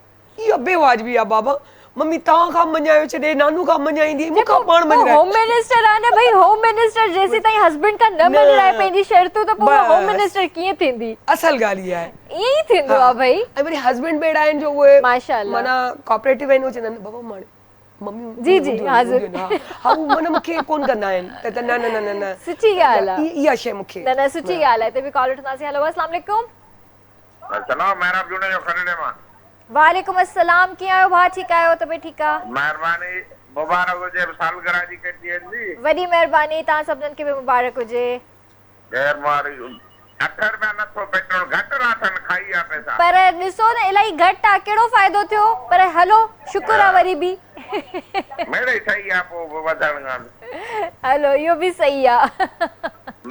اها بي واجبي آ بابا ممي توهان کان مڃايو ڇڏي نانو کان مڃائيندي مون کان پاڻ مڃرائي. هوم منسٽر آ نه ڀئي هوم منسٽر جيسيتائين هسبنڊ کان نه مڃرائي پنهنجي شرطون ته پوء هوم منسٽر ڪيئن ٿيندي. اصل ڳالهه اها آهي. ائين ئي ٿيندو آ ڀئي. ۽ وري هسبنڊ به اهڙا آهن جو اهي معنيٰ ڪوآپريٽو آهن اهي چوندا آهن بابا ماڻي مميون جي جي حاضر ها هو معنيٰ مون کي ڪون ڪندا آهن ته نه نه نه نه سٺي ڳالهه آ اها شيء مون کي نه نه سٺي ڳالهه آهي هتي به ڪال وٺنداسين هلو السلام عليڪم. السلام محراب جوڻيجو کڏڙي مان. وعليڪم السلام ڪيئن آهيو ڀاء ٺيڪ آهيو طبيعت ٺيڪ آ. مهرباني مبارڪ هجي سالگرهه جي ڪي ٽي اين جي. وڏي مهرباني توهان سڀنن کي به مبارڪ هجي. غير معاري اٺ رپيا لٿو پيٽرول گهٽ راتن کائي ويا پئسا. پر ڏسو نه الائي گهٽ آ ڪهڙو فائدو ٿيو پر هلو شڪر آ وري به. مڙئي صحيح آ پوء به وڌڻ ڳالهه. هلو اهو به صحيح آ.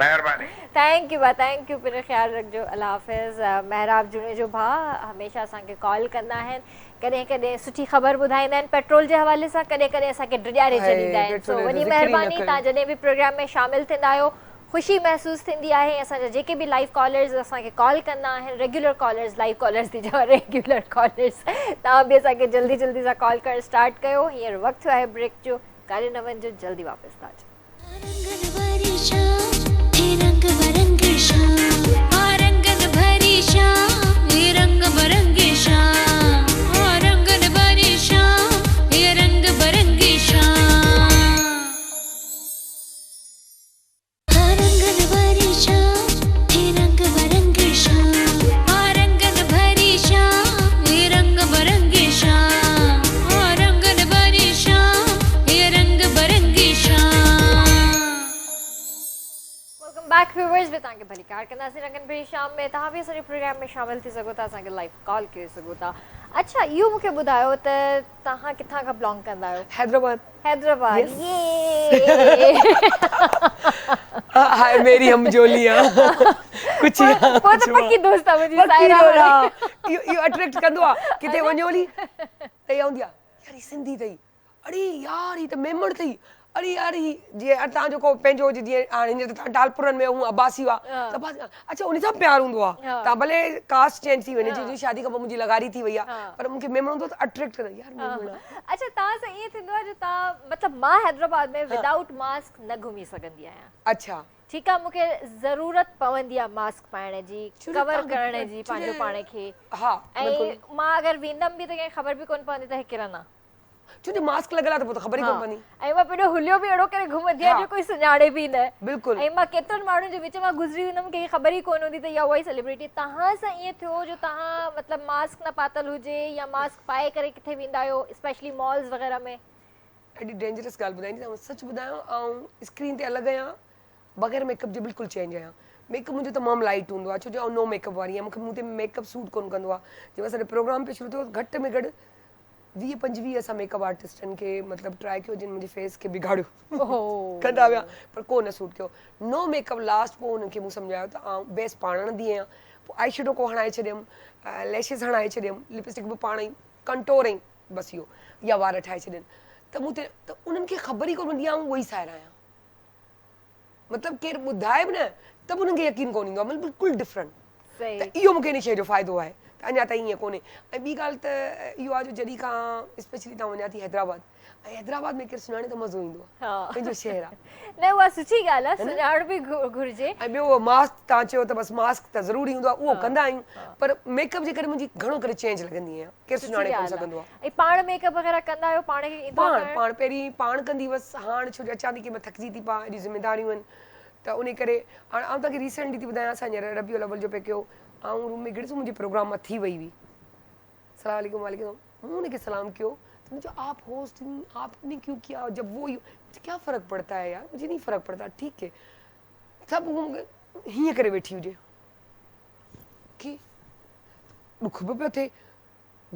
مهرباني. Thank you ڀاء thank you پنهنجو خيال رکجو الله حافظ محراب جوڻيجو ڀاء هميشه اسان کي ڪال ڪندا آهن ڪڏهن ڪڏهن سٺي خبر ٻڌائيندا آهن پيٽرول جي حوالي سان ڪڏهن ڪڏهن اسان کي ڊڄاري ڇڏيندا آهن سو وڏي مهرباني تان جڏهن به پروگرام ۾ شامل ٿيندا آهيو خوشي محسوس ٿيندي آهي ۽ اسان جا جيڪي به لائيو ڪالرز اسان کي ڪال ڪندا آهن ريگيولر ڪالرز لائيو ڪالرز ٿي چوان ريگيولر ڪالرز توهان به اسان کي جلدي جلدي سان ڪال ڪرڻ اسٽارٽ ڪيو هينئر وقت ٿيو آهي بريڪ جو ڪاڏي نه وڃجو جلدي واپس ٿا اچون. Welcome back viewers به توهان کي ڀليڪار ڪنداسين رنگن ڀري شام ۾ توهان به اسان جي پروگرام ۾ شامل ٿي سگهو ٿا اسان کي لائيو ڪال ڪري سگهو ٿا اڇا اهو مون کي ٻڌايو ته توهان ڪٿان کان بلانگ ڪندا آهيو حيدرآباد حيدرآباد يي هاء ميري هم جوليان ڪجهه يهان پوء ته پڪي دوست آ منهنجي سائره اهو اهو اٽريڪٽ ڪندو آ ڪٿي وڃو هلي ته اها هوندي آ يار هي سنڌي اٿئي اڙي يار هي ته ميمڻ اٿئي اڙي يار هي جيئن توهان جو ڪو پنهنجو هجي جيئن هاڻي هينئر ته توهان ٽالپرن ۾ هو عباسي هئا ته عباسي اڇا ان سان پيار هوندو آ توهان ڀلي ڪاسٽ چينج ٿي وڃي جي شادي کان پوء منهنجي لغاري ٿي وئي آ پر مون کي ميمڻ هوندو ته اٽريڪٽ ڪندو يار ميمڻ آ. اڇا توهان سان ائين ٿيندو آ جو توهان مطلب مان حيدرآباد ۾ ودائوٽ ماسڪ نه گهمي سگهندي آهيان. اڇا. ٺيڪ آ مون کي ضرورت پوندي آ ماسڪ پائڻ جي ڪور ڪرڻ جي پنهنجو پاڻ کي ۽ مان اگر ويندم به ته ڪنهن کي خبر به ڪونه پوندي ته هي ڪرن آ. ڇو جو ماسڪ لڳل آ ته پوء ته خبر ئي ڪونه پوندي. ۽ مان پنهنجو حليو به اهڙو ڪري گهمندي آهيان جو ڪوئي سڃاڻي به نه. بلڪل. ۽ مان ڪيترن ماڻهن جي وچ مان گذري ويندم ڪنهن کي خبر ئي ڪونه هوندي ته اها اها ئي سيليبرٽي. توهان سان ائين ٿيو جو توهان مطلب ماسڪ نه پاتل هجي يا ماسڪ پائي ڪري ڪٿي ويندا آهيو اسپيشلي مالز وغيره ۾. ڏاڍي ڊينجرس ڳالهه ٻڌائينديسانو سچ ٻڌايان آئون اسڪرين تي الڳ آهيان بغير ميڪ اپ جي بلڪل چينج آهيان ميڪ اپ منهنجو تمام لائيٽ هوندو آهي ڇو جو آئون نو ميڪ اپ واري آهيان مونکي منهن تي ميڪ اپ سوٽ ڪونه ڪندو آهي جنهن مهل اسان جو پروگرام پئي شروع ٿيو گهٽ ۾ گهٽ ويهه پنجويهه اسان ميڪ اپ آرٽسٽن کي مطلب ٽرائي ڪيو جن منهنجي فيس کي بگاڙيو ڪندا ويا پر ڪو نه سوٽ ڪيو نو ميڪ اپ لاسٽ پوء انهن کي مون سمجهايو ته آئون بيس پاڻ هڻندي آهيان پوء آئي شيڊو ڪو هڻائي ڇڏيم ليشز هڻائي ڇڏيم لپسٽڪ به پاڻ ئي ڪنٽور ۽ بس اهو يا وار ٺاهي ڇڏين ته مون تي ته انهن کي خبر ئي ڪونه پوندي آئون اها ئي سائره آهيان مطلب ڪير ٻڌائي به نه ته به انهن کي يقين ڪونه ايندو آهي مطلب بلڪل ڊفرنٽ ته اهو مونکي ان شيء جو فائدو آهي ته اڃا تائين ائين ڪونهي ۽ ٻي ڳالهه ته اهو آهي جو جڏهن کان اسپيشلي تان وڃان ٿي حيدرآباد ۽ حيدرآباد ۾ ڪير سڃاڻي ته مزو ايندو آهي پنهنجو شهر آهي نه اها سٺي ڳالهه آهي سڃاڻ به گهرجي ۽ ٻيو ماسڪ تان چيو ته بس ماسڪ ته ضروري هوندو آهي اهو ڪندا آهيون پر ميڪ اپ جي ڪري منهنجي گهڻو ڪري چينج لڳندي آهيان ڪير سڃاڻي ڪونه سگهندو آهي. ۽ پاڻ ميڪ اپ وغيره ڪندا آهيو پاڻ کي ايندو آهي ڪرڻ؟ پاڻ پهرين پاڻ ڪندي هئس هاڻ ڇو جو اچان ٿي ڪنهن مهل ٿڪجي ٿي پوان ايڏيون ذميداريون آهن ته انهي ڪري هاڻ آئون توهان کي ريسينٽلي ٿي ٻڌايان اسان هينئر ربيع الاول جو پئي ڪيو آئون روم ۾ گهڙيس منهنجي پروگرام مان ٿي وئي هئي سلام عليڪم وعليڪم سلام مون ان کي سلام ڪيو ته مون چيو آپ هوسٽ هين آپ ني ڪيون ڪيا جب وو ڪيا فرق پڙتا هي يار مجهي نهين فرق پڙتا ٺيڪ هي سڀ هو مونکي هيئن ڪري ويٺي هجي کي ڏک به پيو ٿئي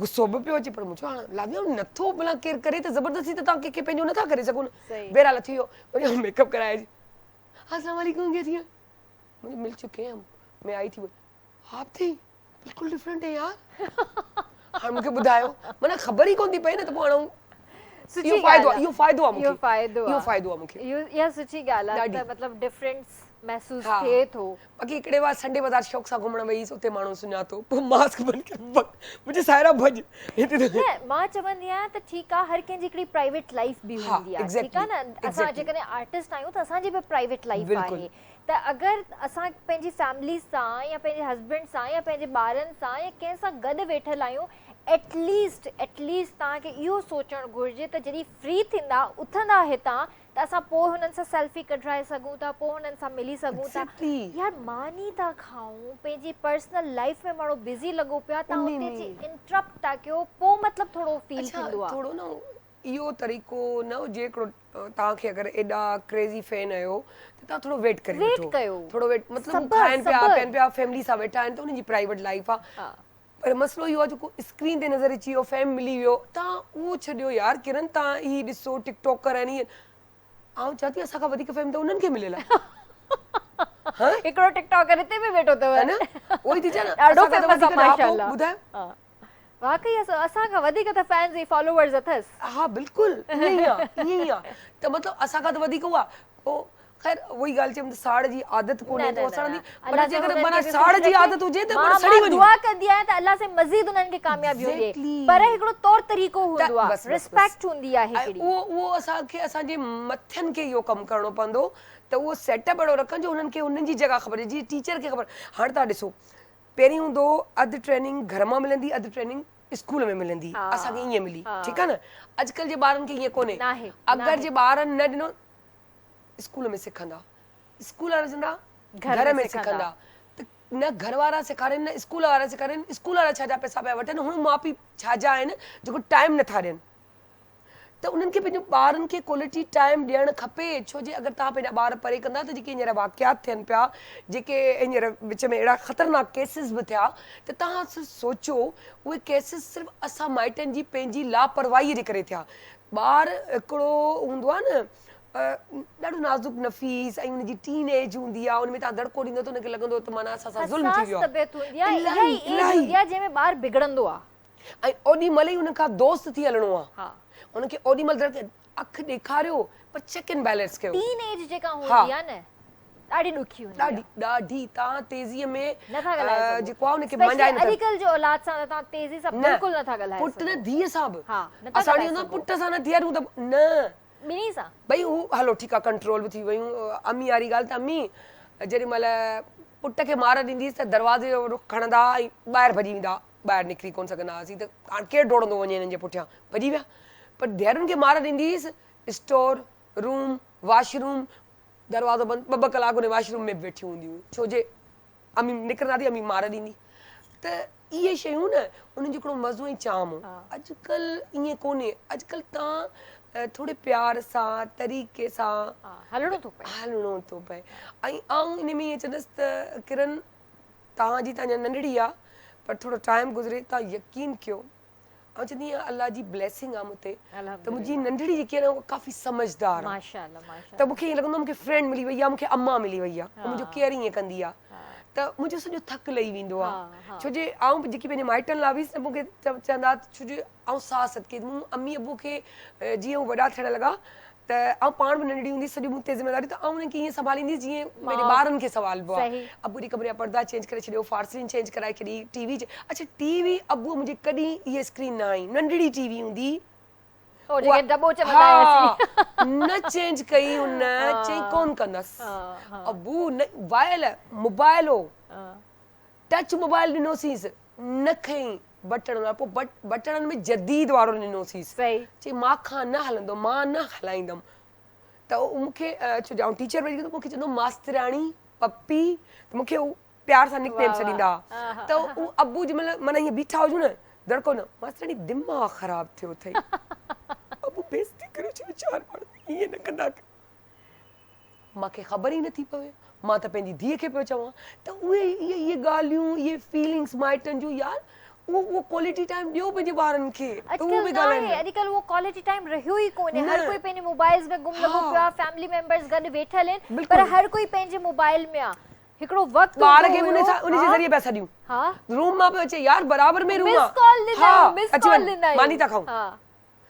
غصو به پيو اچي پر مون چيو هاڻ لازمي آهي نٿو ڀلا ڪير ڪري ته زبردستي ته توهان ڪنهن کي پنهنجو نٿا ڪري سگهو نه بهرحال ٿي ويو وري آئون ميڪ اپ ڪرائي اچي السلام عليڪم ڪيسي هين مون مل چڪي هين هم مين آئي ٿي آپ ٿي بلڪل ڊفرنٽ هي يار هاڻ مون کي ٻڌايو معنيٰ خبر ئي ڪونه ٿي پئي نه ته پوء هاڻ آئون اهو فائدو آهي اهو فائدو آهي مون کي اهو فائدو آهي مون کي اها سٺي ڳالهه آهي ته مطلب ڊفرنس محسوس ٿئي ٿو. باقي هڪڙي بار سنڊي بازار شوق سان گهمڻ وئي هيس اتي ماڻهن سڃاتو پوء ماسڪ بند ڪري ڀڳ منهنجي سائره ڀڄ هتي ته. نه مان چوندي آهيان ته ٺيڪ آهي هر ڪنهن جي هڪڙي پرائيويٽ لائيف به هوندي آهي ٺيڪ آهي نه اسان جيڪڏهن آرٽسٽ آهيون ته اسان جي به پرائيويٽ لائيف آهي ته اگر اسان پنهنجي فيملي سان يا پنهنجي هسبينڊ سان يا پنهنجي ٻارن سان يا ڪنهن سان گڏ ويٺل آهيون ايٽ ليسٽ ايٽ ليسٽ توهان کي اهو سوچڻ گهرجي ته جڏهن فري ٿيندا اٿندا هتان ته اسان پوء هنن سان سيلفي ڪڍرائي سگهون ٿا پوء هنن سان ملي سگهون ٿا يار ماني ٿا کائون پنهنجي پرسنل لائيف ۾ ماڻهو بزي لڳو پيو آهي توهان اتي اچي انٽرپٽ ٿا ڪيو پوء مطلب ٿورو فيل ٿيندو آهي. ٿورو نه اهو طريقو نه هجي هڪڙو توهان کي اگر ايڏا ڪريزي فين آهيو ته توهان ٿورو ويٽ ڪري وٺو ٿورو ويٽ مطلب کائن پيا پين پيا فيملي سان ويٺا آهن ته انهن جي پرائيويٽ لائيف آهي. پر مسئلو اهو آهي جيڪو اسڪرين تي نظر اچي ويو فيم ملي ويو توهان اهو ڇڏيو يار ڪرن توهان هي ڏسو ٽڪ ٽاڪر آهن هي آئون چوان ٿي اسان کان وڌيڪ فيم ته انهن کي مليل آهي. هڪڙو ٽڪ ٽاڪر هتي به ويٺو اٿو. ها نه اهو ئي ٿي چوان نه ڏاڍو اسان کان ته فيمس آهي وڌيڪ ڏاهپو ماشاءالله. ٻڌايو. واقعي اسان کان وڌيڪ ته فينز ۽ فالوورز اٿس. ها بلڪل ائين ئي آ ائين ئي آ ته مطلب اسان کان ته وڌيڪ اها پوء خير اها ئي ڳالهه چيم ته ساڙ جي عادت ڪونهي ته سڙندي پر جيڪڏهن معنيٰ ساڙ جي عادت هجي ته معنيٰ سڙي وڃون. مان دعا ڪندي آهيان ته الله سائين مزيد انهن کي ڪاميابيون ڏي پر هڪڙو طور طريقو هوندو آهي ريسپيڪٽ هوندي آهي هڪڙي. اهو اهو اسان کي اسان جي مٿين کي اهو ڪم ڪرڻو پوندو ته اهو سيٽ اپ اهڙو رکن جو انهن کي انهن جي جڳهه خبر هجي جيئن ٽيچر کي خبر هاڻ توهان ڏسو پهرين هوندو هو اڌ ٽريننگ گهر مان ملندي اڌ ٽريننگ اسڪول ۾ ملندي اسان کي ائين ملي ٺيڪ آهي نه اڄڪلهه جي ٻارن کي ائين ڪونهي اگر جي ٻارن نه ڏنو اسڪول ۾ سکندا اسڪول وارا چوندا گهر ۾ سکندا ته نه گهر وارا سيکارين نه اسڪول وارا سيکارين اسڪول وارا ڇا جا پئسا پيا وٺن هن ماء پيء ڇا جا آهن جيڪو ٽائيم نٿا ڏين ته انهن کي پنهنجو ٻارن کي ڪوالٽي ٽائيم ڏيڻ کپي ڇو جي اگر توهان پنهنجا ٻار پري ڪندا ته جيڪي هينئر واقعات ٿين پيا جيڪي هينئر وچ ۾ اهڙا خطرناڪ ڪيسز به ٿيا ته توهان صرف سوچو اهي ڪيسز صرف اسان مائٽن جي پنهنجي لاپرواهي جي ڪري ٿيا ٻار هڪڙو هوندو آهي نه ڏاڍو نازڪ نفيس ۽ ان جي ٽين ايج هوندي آهي ان ۾ توهان دڙڪو ڏيندو ته ان کي لڳندو ته معنيٰ اسان سان ظلم ٿي ويو آهي. حساس طبيعت هوندي آهي اها ئي ايج هوندي آهي جنهن ۾ ٻار بگڙندو آهي. ۽ اوڏي مهل ئي ان کان دوست ٿي هلڻو آهي ان کي اوڏي مهل دڙڪي اک ڏيکاريو پر چيڪ اينڊ بيلنس ڪيو. ٽين ايج جيڪا هوندي آهي نه ڏاڍي ڏکي هوندي آهي. ڏاڍي ڏاڍي توهان تيزي ۾ نٿا ڳالهائي سگهو جيڪو آهي ان کي مڃائي نٿا اسپيشلي اڄڪلهه جي اولاد سان ته توهان تيزي سان بلڪل نٿا ڳالهائي سگهو. پٽ نه ڌيء سان به اسان وٽ ايندو پٽ سان نه ٿي ته نه ٻنهي سان. ڀئي هو هلو ٺيڪ آ ڪنٽرول به ٿي ويون امي واري ڳالهه ته امي جيڏي مهل پٽ کي مار ڏينديس ته دروازي جو رخ کڻندا ۽ ٻاهر ڀڄي ويندا ٻاهر نڪري ڪونه سگهندا هئاسين ته هاڻ ڪير ڊوڙندو وڃي هنن جي پٺيان ڀڄي ويا پر ڌيئرن کي مار ڏينديس اسٽور روم واش روم دروازو بند ٻه ٻه ڪلاڪ ان واش روم ۾ به ويٺيون هونديون هيون ڇو جي امي نڪرندا ٿي امي مار ڏيندي ته اهي شيون نه انهن جو هڪڙو مزو ۽ چام هو اڄڪلهه ائين ڪونهي اڄڪلهه تان ٿوري پيار سان طريقي سان هلڻو ٿو پئي هلڻو ٿو پئي ۽ آئون ان ۾ ائين چوندس ته ڪرن توهان جي ته اڃا ننڍڙي آ پر ٿورو ٽائيم گذري توهان يقين ڪيو آئون چوندي آهيان الله جي بليسنگ آ مون تي ته منهنجي ننڍڙي جيڪي آهي نه اها ڪافي سمجهدار آ ته مون کي ائين لڳندو آ مون کي فرينڊ ملي وئي آ مون کي امان ملي وئي آ منهنجو ڪيئر ائين ڪندي آ ته منهنجو سڄو ٿڪ لهي ويندو آ ڇو جي آئون جيڪي پنهنجي مائٽن لاء هيس نه مون کي چوندا ڇو جي آئون ساهه صدقي مون امي ابو کي جيئن هو وڏا ٿيڻ لڳا ته آئون پاڻ به ننڍڙي هوندي هيس سڄو مون تي ذميواري ته آئون انهن کي ائين سنڀاليندي هيس جيئن پنهنجي ٻارن کي سنڀالبو آهي. ابو جي ڪمري جا پردا چينج ڪري ڇڏيو، فارسلين چينج ڪرائي ڇڏي، ٽي وي اڇا ٽي وي ابوء منهنجي ڪڏهن اها اسڪرين نه آئي، ننڍڙي ٽي وي هوندي هئي اها نه چينج ڪئي هن چيائين ڪونه ڪندس ابو نه وائل موبائل هو ٽچ موبائل ڏنوسينس نه کنئي بٽڻن وارو پوء بٽڻن ۾ جديد وارو ڏنوسينس چي مان کان نه هلندو مان نه هلائيندم ته مون کي ڇو جو آئون ٽيچر بڻجي ويس مون کي چوندو ماسترياڻي پپي ته مون کي هو پيار سان نڪ نيم سڏيندا هئا ته هو ابو جنهن مهل معنيٰ ائين بيٺا هجون نه دڙڪو نه ماسترياڻي دماغ خراب ٿيو اٿئي ابو بيعزتي ڪريو ڇڏيو چار ماڻهن ۾ ائين نه ڪندا ڪيو مان کي خبر ئي نٿي پوي مان ته پنهنجي ڌيء کي پيو چوان ته اهي اهي اهي ڳالهيون اهي فيلنگس مائٽن جون يار اهو اهو ڪوالٽي ٽائيم ڏيو پنهنجي ٻارن کي ته اهو اڄڪلهه به ڳالهائين ناهي اڄڪلهه اهو ڪوالٽي ٽائيم رهيو ئي ڪونهي هر ڪوئي پنهنجي موبائلز ۾ گم لڳو پيو آهي فيملي ميمبرز گڏ ويٺل آهن پر هر ڪوئي پنهنجي موبائل ۾ آهي هڪڙو وقت ٻار کي به ان جي ذريعي پيا سڏيون روم مان پيو اچي يار برابر ۾ روم آ مس ڪال ڏيندا آهيون مس ڪال ڏيندا آهيون ماني ٿا کائون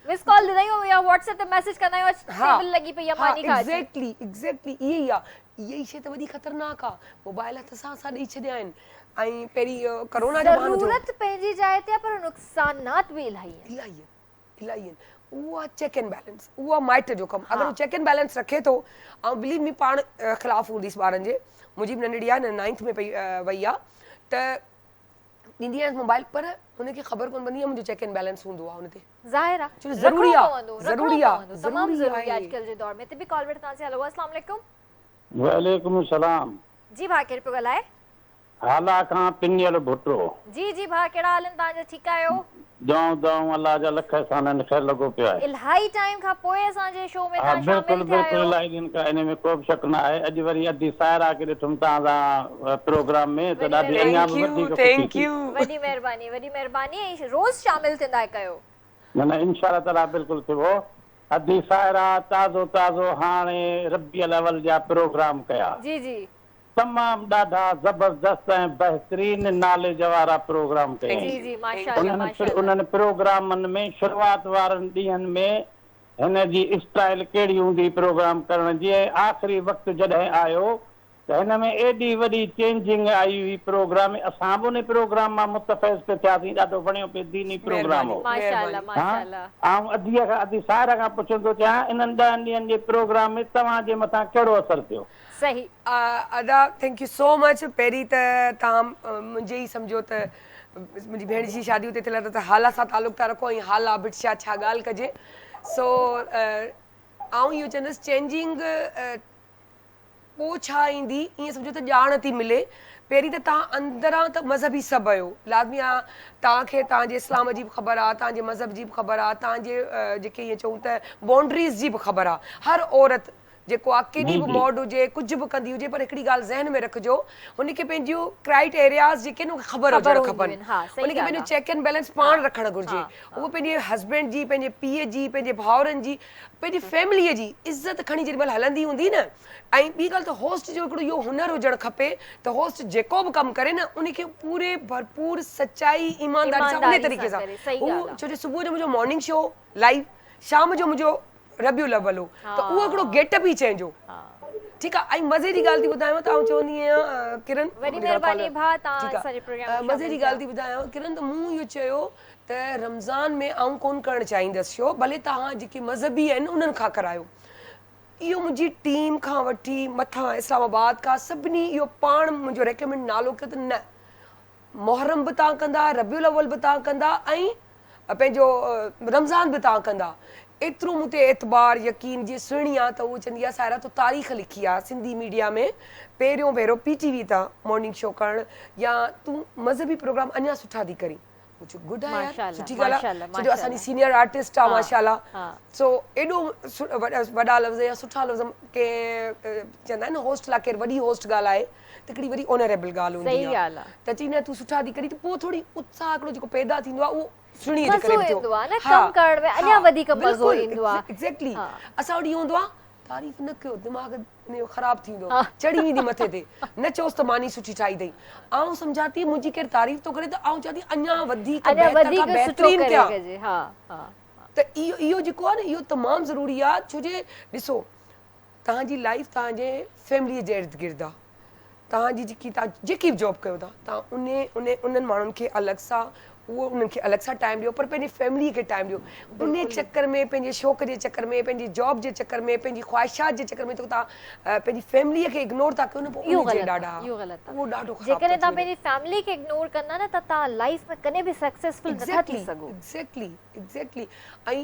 مس ڪال ڏيندا آهيون يا واٽس ايپ تي ميسيج ڪندا آهيون اچ ٽيبل لڳي پئي آهي ماني کاء اچ. ايگزيڪٽلي ايگزيڪٽلي اهي ئي آ اها ئي شي ته وڏي خطرناڪ آ موبائل هٿ سان اسان ڏئي ڇڏيا آهن ۽ پهرين ڪرونا جو بهانو ٿيو. ضرورت پنهنجي جاء تي آ پر نقصانات به الاهي آهن. الاهي آهن الاهي آهن اهو آ چيڪ اينڊ بيلنس اهو آ مائٽ جو ڪم اگر هو چيڪ اينڊ بيلنس رکي ٿو آئون بليو مي پاڻ خلاف هونديس ٻارن جي منهنجي به ننڍڙي آ نائنٿ ۾ پئي وئي آ ته ڏيندي آهيانس موبائل پر هن کي خبر ڪونه پوندي آهي منهنجو چيڪ اينڊ بيلنس هوندو آهي ان تي. ظاهر آ ڇو جو ضروري رکڻو آ پوندو رکڻو ضروري آ پوندو تمام ضروري ضروري آ آهي. اڄڪلهه جي دور ۾ هتي به ڪال وٺنداسين هلو اسلام عليڪم. وعليڪم السلام. جي ڀاء ڪير پيو ڳالهائي. هالا کان پنيل ڀٽو. جي جي ڀاء ڪهڙا حال آهن توهان جا ٺيڪ آهيو. دعائون دعائون الله جا لک احسان آهن خير لڳو پيو آهي. الهائي ٽائيم کان پوء اسان جي شو ۾ ها توهان بلڪل شامل ٿيا بلڪل آهيو. الاهي ڏينهن کان انهي ۾ ڪو به شڪ نه آهي اڄ وري ادي سائره کي ڏٺم توهان سان پروگرام ۾ ته وڏي ڏاڍي اڃا مهرباني. به thank you وڌيڪ خوشي thank ٿي. يو. وڏي مهرباني وڏي مهرباني ۽ روز شامل ٿيندا ڪيو. نه نه انشاء الله تعالي بلڪل ٿيبو. ادي سائره تازو تازو هاڻي ربيع الاول جا پروگرام ڪيا. جي جي. تمام ڏاڍا زبردست ۽ بهترين ناليج وارا پروگرام جي ڪيائين. جي ماشاءالله انهن ماشاءالله. انهن پروگرامن ۾ شروعات وارن ڏينهن ۾ هن جي اسٽائيل ڪهڙي هوندي پروگرام ڪرڻ جي ۽ آخري وقت جڏهن آيو ته هن ۾ ايڏي وڏي چينجنگ آئي هئي پروگرام ۾ اسان به انهي پروگرام مان متفيض پئي ٿياسين ڏاڍو وڻيو پئي ديني پروگرام مهرباني هو. ماشاءالله مهرباني. ها ماشاءالله. آئون اديء کان ادي سائره کان پڇڻ ٿو چاهيان انهن ڏهن ڏينهن جي پروگرام ۾ توهان جي مٿان ڪهڙو اثر ٿيو؟ صحيح. ادا thank you سو مچ پهرين ته توهان منهنجي ئي سمجهو ته منهنجي ڀيڻ جي شادي اتي ٿيل آهي ته هالا سان تعلق ٿا رکو ۽ هالا ڀٽ شاهه ڇا ڳالهه ڪجي سو آئون اهو چوندس چينجنگ پوء ڇا ايندي ائين سمجهو ته ڄاڻ ٿي ملي پهرين ته توهان اندران ته مذهبي سڀ آهيو لازمي آهي توهان کي توهان جي اسلام جي به خبر آهي توهان جي مذهب جي به خبر آهي توهان جي جيڪي ائين چئون ته بائونڊريز جي به خبر آهي هر عورت جيڪو آ ڪيڏي جي به جي. موڊ هجي ڪجهه به ڪندي هجي پر هڪڙي ڳالهه ذهن ۾ رکجو هن کي پنهنجيون ڪرائيٽ ايرياز جيڪي آهن اهي خبر خبر هجڻ هونديون کپن آهن ها صحيح ان کي ڳالهه پنهنجو آ چيڪ اينڊ بيلنس ها پاڻ رکڻ ها گهرجي ها اهو پنهنجي هسبينڊ جي پنهنجي پيء جي پنهنجي ڀائرن جي پنهنجي فيمليء جي عزت کڻي جيڏي مهل هلندي هوندي نه ۽ ٻي ڳالهه ته هوسٽ جو هڪڙو اهو هنر هجڻ کپي ته هوسٽ جيڪو به ڪم ڪري نه ان کي پوري ڀرپور سچائي ايمانداري سان انهي ايمانداري طريقي سان سان ڪري صحيح هو ڳالهه آ ڇو جو صبح جو منهنجو مارننگ شو لائيو شام جو منهنجو ربيع الاول هو ته اهو هڪڙو گيٽ اپ ئي چئجو ٺيڪ آ ۽ مزي جي ڳالهه ٿي ٻڌايانو ته آئون چوندي آهيان ڪرن وڏي مهرباني ڀاء توهان ٺيڪ اسان جي پروگرام آ ۾ مزي شامل جي ٿيا. ڳالهه ٿي ٻڌايانو ڪرن ته مون اهو چيو ته رمضان ۾ آئون ڪون ڪرڻ چاهيندس شو ڀلي توهان جيڪي مذهبي آهن انهن کان ڪرايو اهو منهنجي ٽيم کان وٺي مٿان اسلام آباد کان سڀني اهو پاڻ منهنجو ريڪمينڊ نالو ڪيو ته نه محرم به توهان ڪندا، ربيع الاول به توهان ڪندا ۽ پنهنجو رمضان به توهان ڪندا. ايترو مون تي اعتبار، يقين، جيئن سهڻي آ ته هوء چوندي آ سائره تو تاريخ لکي آ سنڌي ميڊيا ۾ پهريون ڀيرو پي ٽي وي تان مارننگ شو ڪرڻ يا تون مذهبي پروگرام اڃا سٺا ٿي ڪرين. مون چيو گڊ آ يار ماشاءالله سٺي ڳالهه آ ماشاءالله ڇو جو اسان جي ماشاءالله سينيئر آرٽسٽ آ ها ماشاءالله ها. سو ايڏو وڏا لفظ يا سٺا لفظ ڪنهن چوندا آهن نه هوسٽ لاء ڪير وڏي هوسٽ ڳالهائي ته هڪڙي وڏي آنريبل ڳالهه هوندي صحيح آ ڳالهه آ. ته چئي نه تون سٺا ٿي ڪرين ته پوء ٿوري اتساهه هڪڙو جيڪو پيدا ٿيندو آ اهو سهڻي جي مزو ڪري به ٿيو ايندو آ نه ها ڪم ڪرڻ ۾ ها اڃا وڌيڪ مزو بلڪل ايندو آ ايگزيڪٽلي ها. اسان وٽ اهو هوندو آ تعريف نه ڪيو دماغ ان جو خراب ٿي ويندو ها. چڙهي ويندي مٿي تي نه چئوس ته ماني سٺي ٺاهي اٿئي آئون سمجهان ٿي منهنجي ڪير تعريف ٿو ڪري ته آئون چوان ٿي اڃا وڌيڪ اڃا بهتر وڌيڪ کان سٺو بهترين ڪري ڪيان ڪجي ها ها ها. ته اهو اهو جيڪو آ نه اهو تمام ضروري آ ڇو جي ڏسو توهان جي لائيف توهان جي فيملي جي ارد گرد آ توهان جي جيڪي توهان جيڪي به جاب ڪيو ٿا توهان انهي انهي انهن ماڻهن کي الڳ سان اهو انهن کي الڳ سان ٽائيم ڏيو پر پنهنجي فيملي کي ٽائيم ڏيو انهي چڪر ۾ پنهنجي شوق جي چڪر ۾ پنهنجي جاب جي چڪر ۾ پنهنجي خواهشات جي چڪر ۾ توهان پنهنجي فيملي کي اگنور ٿا ڪيو نه پوء اهو انهي جي غلط آ ڏاڍا اهو غلط آ اهو ڏاڍو خراب ٿو جيڪڏهن ٿي توهان وڃي. پنهنجي فيملي کي اگنور ڪندا نه ته توهان لائيف ۾ ڪڏهن به سڪسيسفل نٿا ٿي ايگزيڪٽلي سگهو. ايگزيڪٽلي ايگزيڪٽلي ۽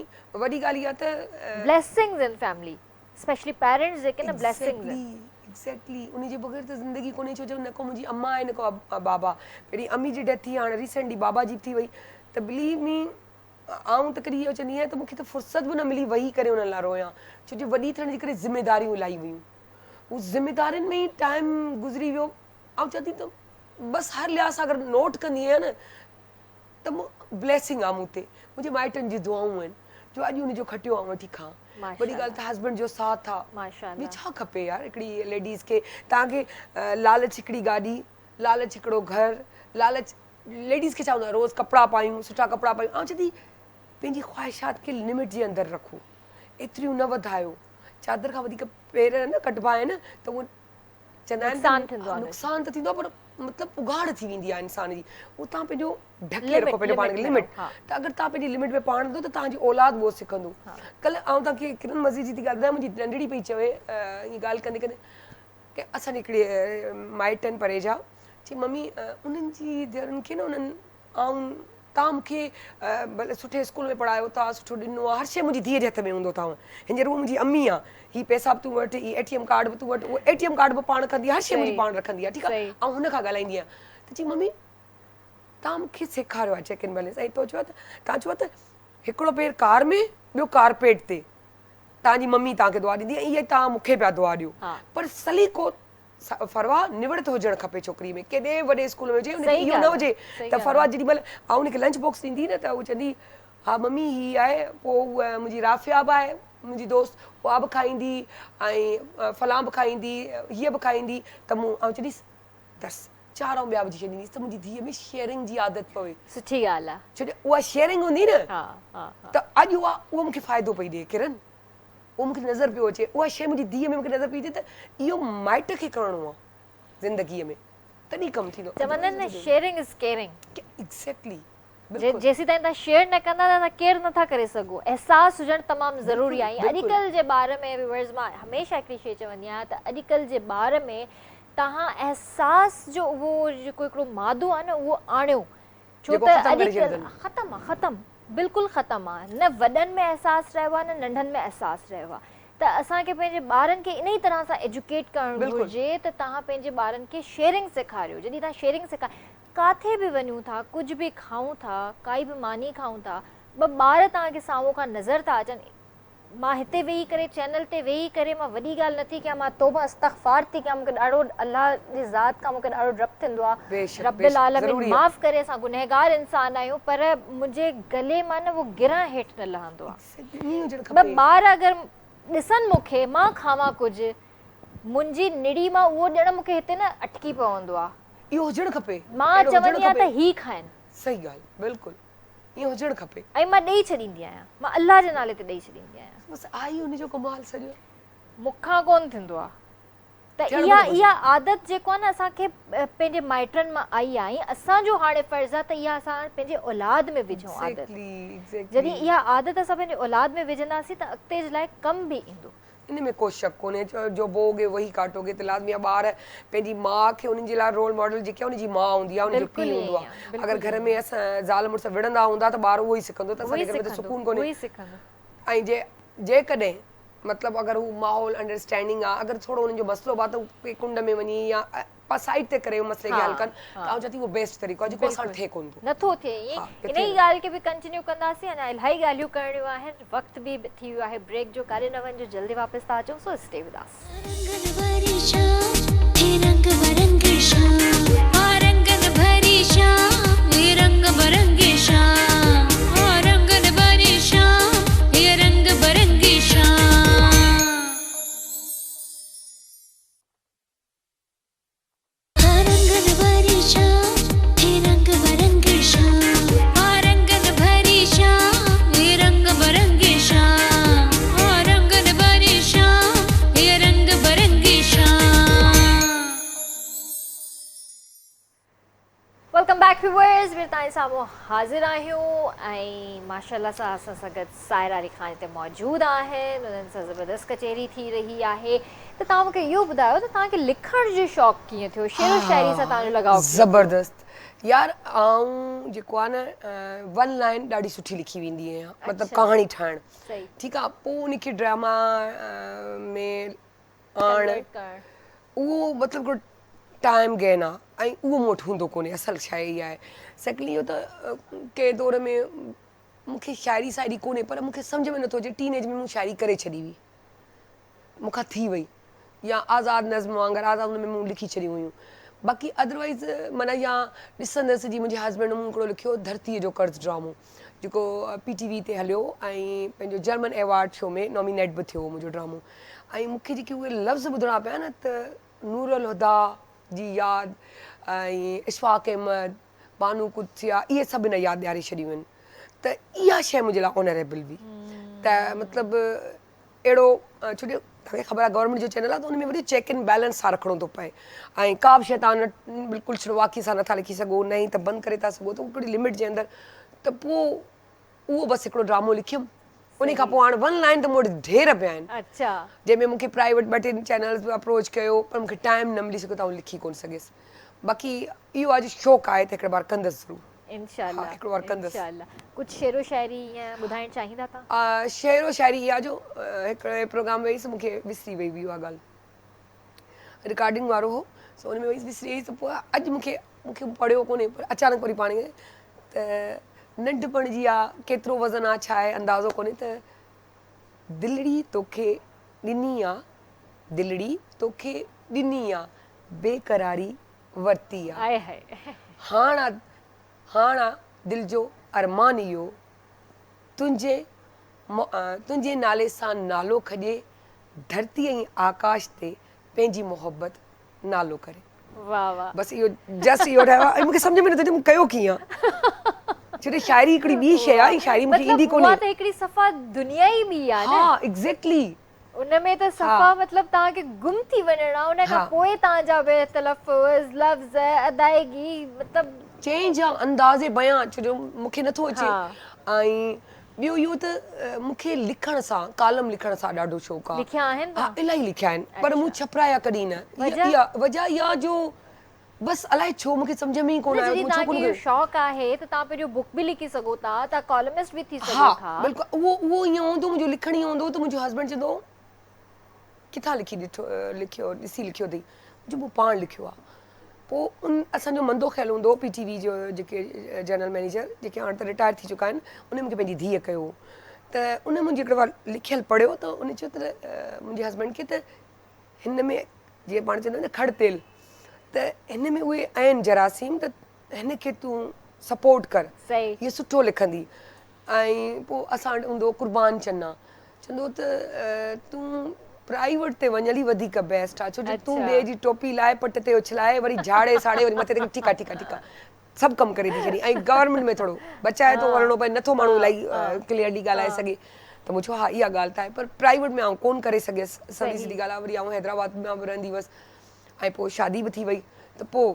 وڏي ڳالهه اها ته. بليسنگز ان فيملي اسپيشلي پيرنٽس جيڪي نه بليسنگز آهن. ايگزيڪٽلي ايگزيڪٽلي انهي جي بغير ته زندگي ڪونهي ڇو جو نه ڪو منهنجي امان آهي نه ڪو بابا پهرين امي جي ڊيٿ ٿي هاڻي ريسينٽلي بابا جي به ٿي وئي ته بليو مي آئون ته ڪڏهن اهو چوندي آهيان ته مونکي ته فرصت به نه ملي ويهي ڪري انهن لاء رويان ڇو جو وڏي ٿيڻ جي ڪري ذميداريون الاهي هيون هو ذميدارين ۾ ئي ٽائيم گذري ويو آئون چوان ٿي ته بس هر لحاظ سان اگر نوٽ ڪندي آهيان نه ته بليسنگ آ مون تي منهنجي مائٽن جون دعائون آهن جو اڄ ان جو کٽيو آئون وٺي کان وڏي ڳالهه ته هسبنڊ جو ساٿ آ ٻيو ڇا کپي يار هڪڙي ليڊيز کي توهان کي لالچ هڪڙي گاڏي لالچ هڪڙو گهر لالچ ليڊيز کي ڇا هوندو آ روز ڪپڙا پايون سٺا ڪپڙا پايون آئون چوان ٿي پنهنجي خواهشات کي لمٽ جي اندر رکو ايتريون نه وڌايو چادر کان وڌيڪ پير نه ڪڍبا آهن ته اهو چوندا آهن نقصان ٿيندو ته آهي نقصان ته ٿيندو آهي پر مطلب اگهاڙ ٿي ويندي آهي انسان جي اهو توهان پنهنجو ڍڪي رکو پنهنجو پاڻ کي لمٽ ته اگر توهان پنهنجي لمٽ ۾ پاڻ رکندو ته توهان جي اولاد به اهو سکندو ڪلهه آئون توهان کي ڪرن مزي جي ٿي ڳالهه ٻڌايان منهنجي ننڍڙي پئي چوي ائين ڳالهه ڪندي ڪندي ڪي اسان جي هڪڙي مائٽ آهن پري جا چي ممي انهن جي ڌيئرن کي نه انهن آئون توهان مون کي ڀلي سٺي اسڪول ۾ پڙهايو ٿا، سٺو ڏنو آ، هر شيء منهنجي ڌيء جي هٿ ۾ هوندو اٿائون. هينئر هوء منهنجي امي آ، هي پئسا به تون وٺ، هي اي ٽي ايم ڪارڊ به تون وٺ، اهو اي ٽي ايم ڪارڊ به پاڻ کڻندي آ، هر شيء منهنجي پاڻ رکندي آ، ٺيڪ آ، آئون هن کان ڳالهائيندي آهيان. ته چيائين ممي توهان مون کي سيکاريو آ چيڪ اينڊ بيلنس ۽ تو چيو آ ته توهان چيو آ ته هڪڙو پير ڪار ۾ ٻيو ڪارپيٽ تي. توهان جي ممي توهان کي دعا ڏيندي ۽ اها توهان مون کي پيا دعا ڏيو. پر سليقو فروا نوڙت هجڻ کپي ڇوڪري ۾ ڪيڏي به وڏي اسڪول ۾ هجي ان کي اهو نه هجي ته فروا جيڏي مهل آئون ان کي لنچ باڪس ڏيندي نه ته هو چوندي ها ممي هي آهي پوء هوء منهنجي رافعه به آهي منهنجي دوست اها به کائيندي ۽ فلان به کائيندي هيء به کائيندي ته مون آئون چونديس درس چار آئون ٻيا وجهي ڇڏينديس ته منهنجي ڌيء ۾ شيئرنگ جي عادت پوي. سٺي ڳالهه آهي. ڇو جو اها شيئرنگ هوندي نه ته اڄ اها اهو مون کي فائدو پئي ڏي ڪرن. اهو مون کي نظر پيو اچي، اها شيء منهنجي ڌيء ۾ مون کي نظر پئي اچي ته اهو مائٽ کي ڪرڻو آهي زندگيء ۾ تڏهن ڪم ٿيندو. چوندا آهن نه شيئرنگ از ڪيئرنگ. ايگزيڪٽلي بلڪل. جيسيتائين توهان شيئر نه ڪندا ته توهان ڪيئر نٿا ڪري سگهو. احساس هجڻ تمام ضروري آهي ۽ اڄڪلهه جي ٻار ۾ ويورز مان هميشه هڪڙي شيء چوندي آهيان ته اڄڪلهه جي ٻار ۾ توهان احساس جو اهو جيڪو هڪڙو مادو آهي نه اهو آڻيو ڇو جيڪو ته ختم ڪري ڇڏيو اڄڪلهه اٿن. ختم آ ختم بلڪل ختم آ نه وڏن ۾ احساس رهيو آ نه ننڍن ۾ احساس رهيو آ ته اسان کي پنهنجي ٻارن کي انهي طرح سان ايجوڪيٽ ڪرڻ بلڪل. گهرجي ته توهان پنهنجي ٻارن کي شيئرنگ سيکاريو جڏهن توهان شيئرنگ سيکار ڪاٿي به وڃون ٿا ڪجهه به کائون ٿا ڪائي به ماني کائون ٿا ٻه ٻار توهان کي سامهون کان نظر ٿا اچن مان هتي ويهي ڪري چينل تي ويهي ڪري مان وڏي ڳالهه نٿي ڪيان مان توبه استغفار ٿي ڪيان مونکي ڏاڍو الله جي ذات کان مونکي ڏاڍو ڊپ ٿيندو آ بيشڪ رب بيشڪ العالمين ضروري آ. معاف ڪري اسان گنهگار انسان آهيون پر منهنجي گلي مان نه اهو گرهه هيٺ نه لهندو آ ائين هجڻ ٻه کپي. ٻار اگر ڏسن مونکي مان کاوان ڪجهه منهنجي نڙي مان اهو ڄڻ مونکي هتي نه اٽڪي پوندو آ. اهو هجڻ کپي مان اهڙو هجڻ چوندي آهيان کپي. ته هي کائن. صحيح ڳالهه بلڪل. ائين هجڻ کپي. ۽ مان ڏئي ڇڏيندي آهيان. مان الله جي نالي تي ڏئي ڇڏيندي آهيان. بس آهي ئي ان جو ڪمال سڄو. مون کان ڪونه ٿيندو آهي ته ٿيڻ اها به نه گهرجي. اها عادت جيڪو آهي نه اسان کي پنهنجي مائٽن مان آئي آهي ۽ اسان جو هاڻي فرض آهي ته اها اسان پنهنجي اولاد ۾ وجهون عادت. Exactly exactly. جڏهن اها عادت اسان پنهنجي اولاد ۾ وجهنداسين ته اڳتي جي لاء ڪم به ايندو. ان ۾ ڪو شڪ ڪونهي جو بوئوگي وهي ڪاٽوگي ته لازمي آهي ٻار پنهنجي ماء کي انهن جي لاء رول ماڊل جيڪي آهي ان جي ماء هوندي آهي ان جو پيء هوندو آهي اگر گهر ۾ اسان زال مڙس وڙهندا هوندا ته ٻار اهو ئي سکندو ته اسان جي گهر ۾ ته سڪون ڪونهي ۽ جي جيڪڏهن مطلب اگر هو ماحول انڊرسٽينڊنگ آهي اگر ٿورو انهن جو مسئلو به آهي ته هو ڪنهن ڪنڊ ۾ وڃي يا سائيڊ تي ڪري مسئلي کي حل ڪن ته آئون چوان ٿي اهو بيسٽ طريقو آهي جيڪو اسان وٽ ٿئي ڪونه ٿو. نٿو ٿئي ائين انهي ڳالهه کي به ڪنٽينيو ڪنداسين اڃا الاهي ڳالهيون ڪرڻيون آهن وقت به ٿي ويو آهي بريڪ جو ڪاڏي نه وڃجو جلدي واپس ٿا اچون سو اسٽي ود اس. رنگن ڀري شام هي رنگ برنگي شام ها رنگن ڀري شام هي رنگ برنگي شام ها رنگن ڀري شام هي رنگ برنگي شام. رنگن ڀري شام هي رنگ برنگي شام ها رنگن ڀري شام هي رنگ برنگي شام ها رنگن ڀري شام هي رنگ برنگي شام. Welcome back viewers ٻيهر توهان جي سامهون حاضر آهيون ۽ ماشاءالله سان اسان سان گڏ سائره علي خان هتي موجود آهن انهن سان زبردست ڪچهري ٿي رهي آهي ته توهان مونکي اهو ٻڌايو ته توهان کي لکڻ جو شوق ڪيئن ٿيو شعر و شاعري سان توهان جو لڳاء ڪيئن ٿيو؟ زبردست يار آئون جيڪو آهي نه ون لائن ڏاڍي سٺي لکي ويندي آهيان مطلب ڪهاڻي ٺاهڻ ٺيڪ آهي پوء ان کي ڊراما ۾ آڻ اهو مطلب هڪڙو ٽائيم گين آ ۽ اهو مون وٽ هوندو ڪونهي اصل شيء اها آهي سيڪنڊلي اهو ته ڪنهن دور ۾ مون کي شاعري ساعري ڪونهي پر مون کي سمجهه ۾ نٿو اچي ٽين ايج ۾ مون شاعري ڪري ڇڏي هئي مون کان ٿي وئي يا آزاد نظم وانگر آزاد ان ۾ مون لکي ڇڏيون هيون باقي ادروائز معنيٰ يا ڏسندس جي منهنجي هسبينڊ مون هڪڙو لکيو ڌرتيء جو قرض ڊرامو جيڪو پي ٽي وي تي هليو ۽ پنهنجو جرمن ايوارڊ شو ۾ نامينيٽ به ٿيو منهنجو ڊرامو ۽ مون کي جيڪي اهي لفظ ٻڌڻا پيا نه ته نور الهديٰ جي ياد ۽ اشفاق احمد، بانو قدسيه اهي سڀ هن ياد ڏياري ڇڏيون آهن ته اها شيء منهنجي لاء آنريبل هئي ته مطلب اهڙو ڇو جو توهان کي خبر آهي گورنمينٽ جو چينل آهي ته ان ۾ وڏي چيڪ اينڊ بيلنس سان رکڻو ٿو پئي ۽ ڪا به شيء توهان بلڪل شروعاڪي سان نٿا لکي سگهو نه ئي ته بند ڪري ٿا سگهو ته هڪڙي لمٽ جي اندر ته پوء اهو بس هڪڙو ڊرامو لکيم انهي کان پوء هاڻ ون لائن ته مون وٽ ڍير پيا آهن جنهن ۾ مون کي پرائيويٽ ٻه ٽن چينلز به اپروچ ڪيو پر مون کي ٽائيم نه ملي سگهيو ته آئون لکي ڪونه سگهيس باقي اهو آهي جو شوق آهي ته هڪڙي بار ڪندس ضرور. انشاء ها الله هڪڙو وار ڪندس. انشاء الله ڪجهه شعر و شاعري ائين ٻڌائڻ چاهيندا توهان؟ شعر و شاعري اها جو هڪڙي پروگرام ۾ ويس مون کي وسري وئي هئي اها ڳالهه رڪارڊنگ وارو هو سو ان ۾ ويس وسري وئي ته پوء اڄ مون کي مون کي پڙهيو ڪونهي پر اچانڪ وري پاڻ کي ته ننڍپڻ جي آ ڪيترو وزن آ ڇا آهي اندازو ڪونهي ته دلڙي توکي ڏني آ دلڙي توکي ڏني آ بيقراري ورتي آ. آئي هائي. هاڻ آ هاڻ آ دل جو ارمان اهو تنهنجي تنهنجي نالي سان نالو کڄي ڌرتي ۽ آڪاش تي پنهنجي محبت نالو ڪري. واه واه. بس اهو جسٽ اهو ٺاهيو آ ۽ مونکي سمجهه ۾ نٿو اچي مون ڪيو ڪيئن ڇو ته شاعري هڪڙي ٻي شيء آ ۽ شاعري مونکي ايندي مطلب اها ته هڪڙي صفا دنيا ئي ٻي آ نه. ها ايگزيڪٽلي. ان ۾ ته صفا مطلب توهان کي گم ٿي وڃڻ آ ان کان پوء توهان جا به تلفظ لفظ ادائگي مطلب. چينج آ انداز بيان ڇو جو مون کي نٿو اچي ۽ ٻيو اهو ته مون کي لکڻ سان ڪالم لکڻ سان ڏاڍو شوق آ. لکيا آهن ها الاهي لکيا آهن پر مون ڇپرايا ڪڏهن نه اها وجه اها جو بس الائي ڇو مون کي سمجهه ۾ ئي ڪونه آيو ته مون ڇو ڪونه ڪيو. شوق آهي ته توهان پنهنجو بڪ به لکي سگهو ٿا توهان ڪالمسٽ به ٿي سگهو ٿا. ها بلڪل اهو اهو ائين هوندو منهنجو لکڻ ائين هوندو هو ته منهنجو هسبنڊ چوندو هو ڪٿان لکي ڏٺو لکيو ڏسي لکيو اٿئي جو مون پاڻ لکيو آهي پوء ان اسان جو مندو خيل هوندو هو پي ٽي وي جو جيڪي جنرل مئنيجر جيڪي هاڻ ته رٽائر ٿي چڪا آهن ان مون کي پنهنجي ڌيء ڪيو هو ته ان منهنجي هڪڙو لکيل پڙهيو ته ان چيو ته منهنجي هسبنڊ کي ته هن ۾ جيئن پاڻ چوندا آهيون نه کڙ تيل ته هن ۾ اهي آهن جراثيم ته هن کي تون سپورٽ ڪر هيء سٺو لکندي ۽ پوء اسان وٽ هوندو هو قربان چنا چوندو هو ته تون پرائيوٽ تي وڃ هلي وڌيڪ بيسٽ آ ڇو جو تون ٻئي جي ٽوپي لاهي پٽ تي اڇلائي وري جهاڙي ساڙي وري مٿي تي ٺيڪ آ ٺيڪ آ ٺيڪ آ سڀ ڪم ڪري ٿي ڇڏين ۽ گورنمينٽ ۾ ٿورو بچائي ٿو وڃڻو پئي نٿو ماڻهو الاهي ڪليئرلي ڳالهائي سگهي ته مون چيو ها اها ڳالهه ته آهي پر پرائيوٽ ۾ آئون ڪونه ڪري سگهيس سڌي سڌي ڳالهه آهي وري آئون حيدرآباد ۾ به رهندي هئس ۽ پوء شادي به ٿي وئي ته پوء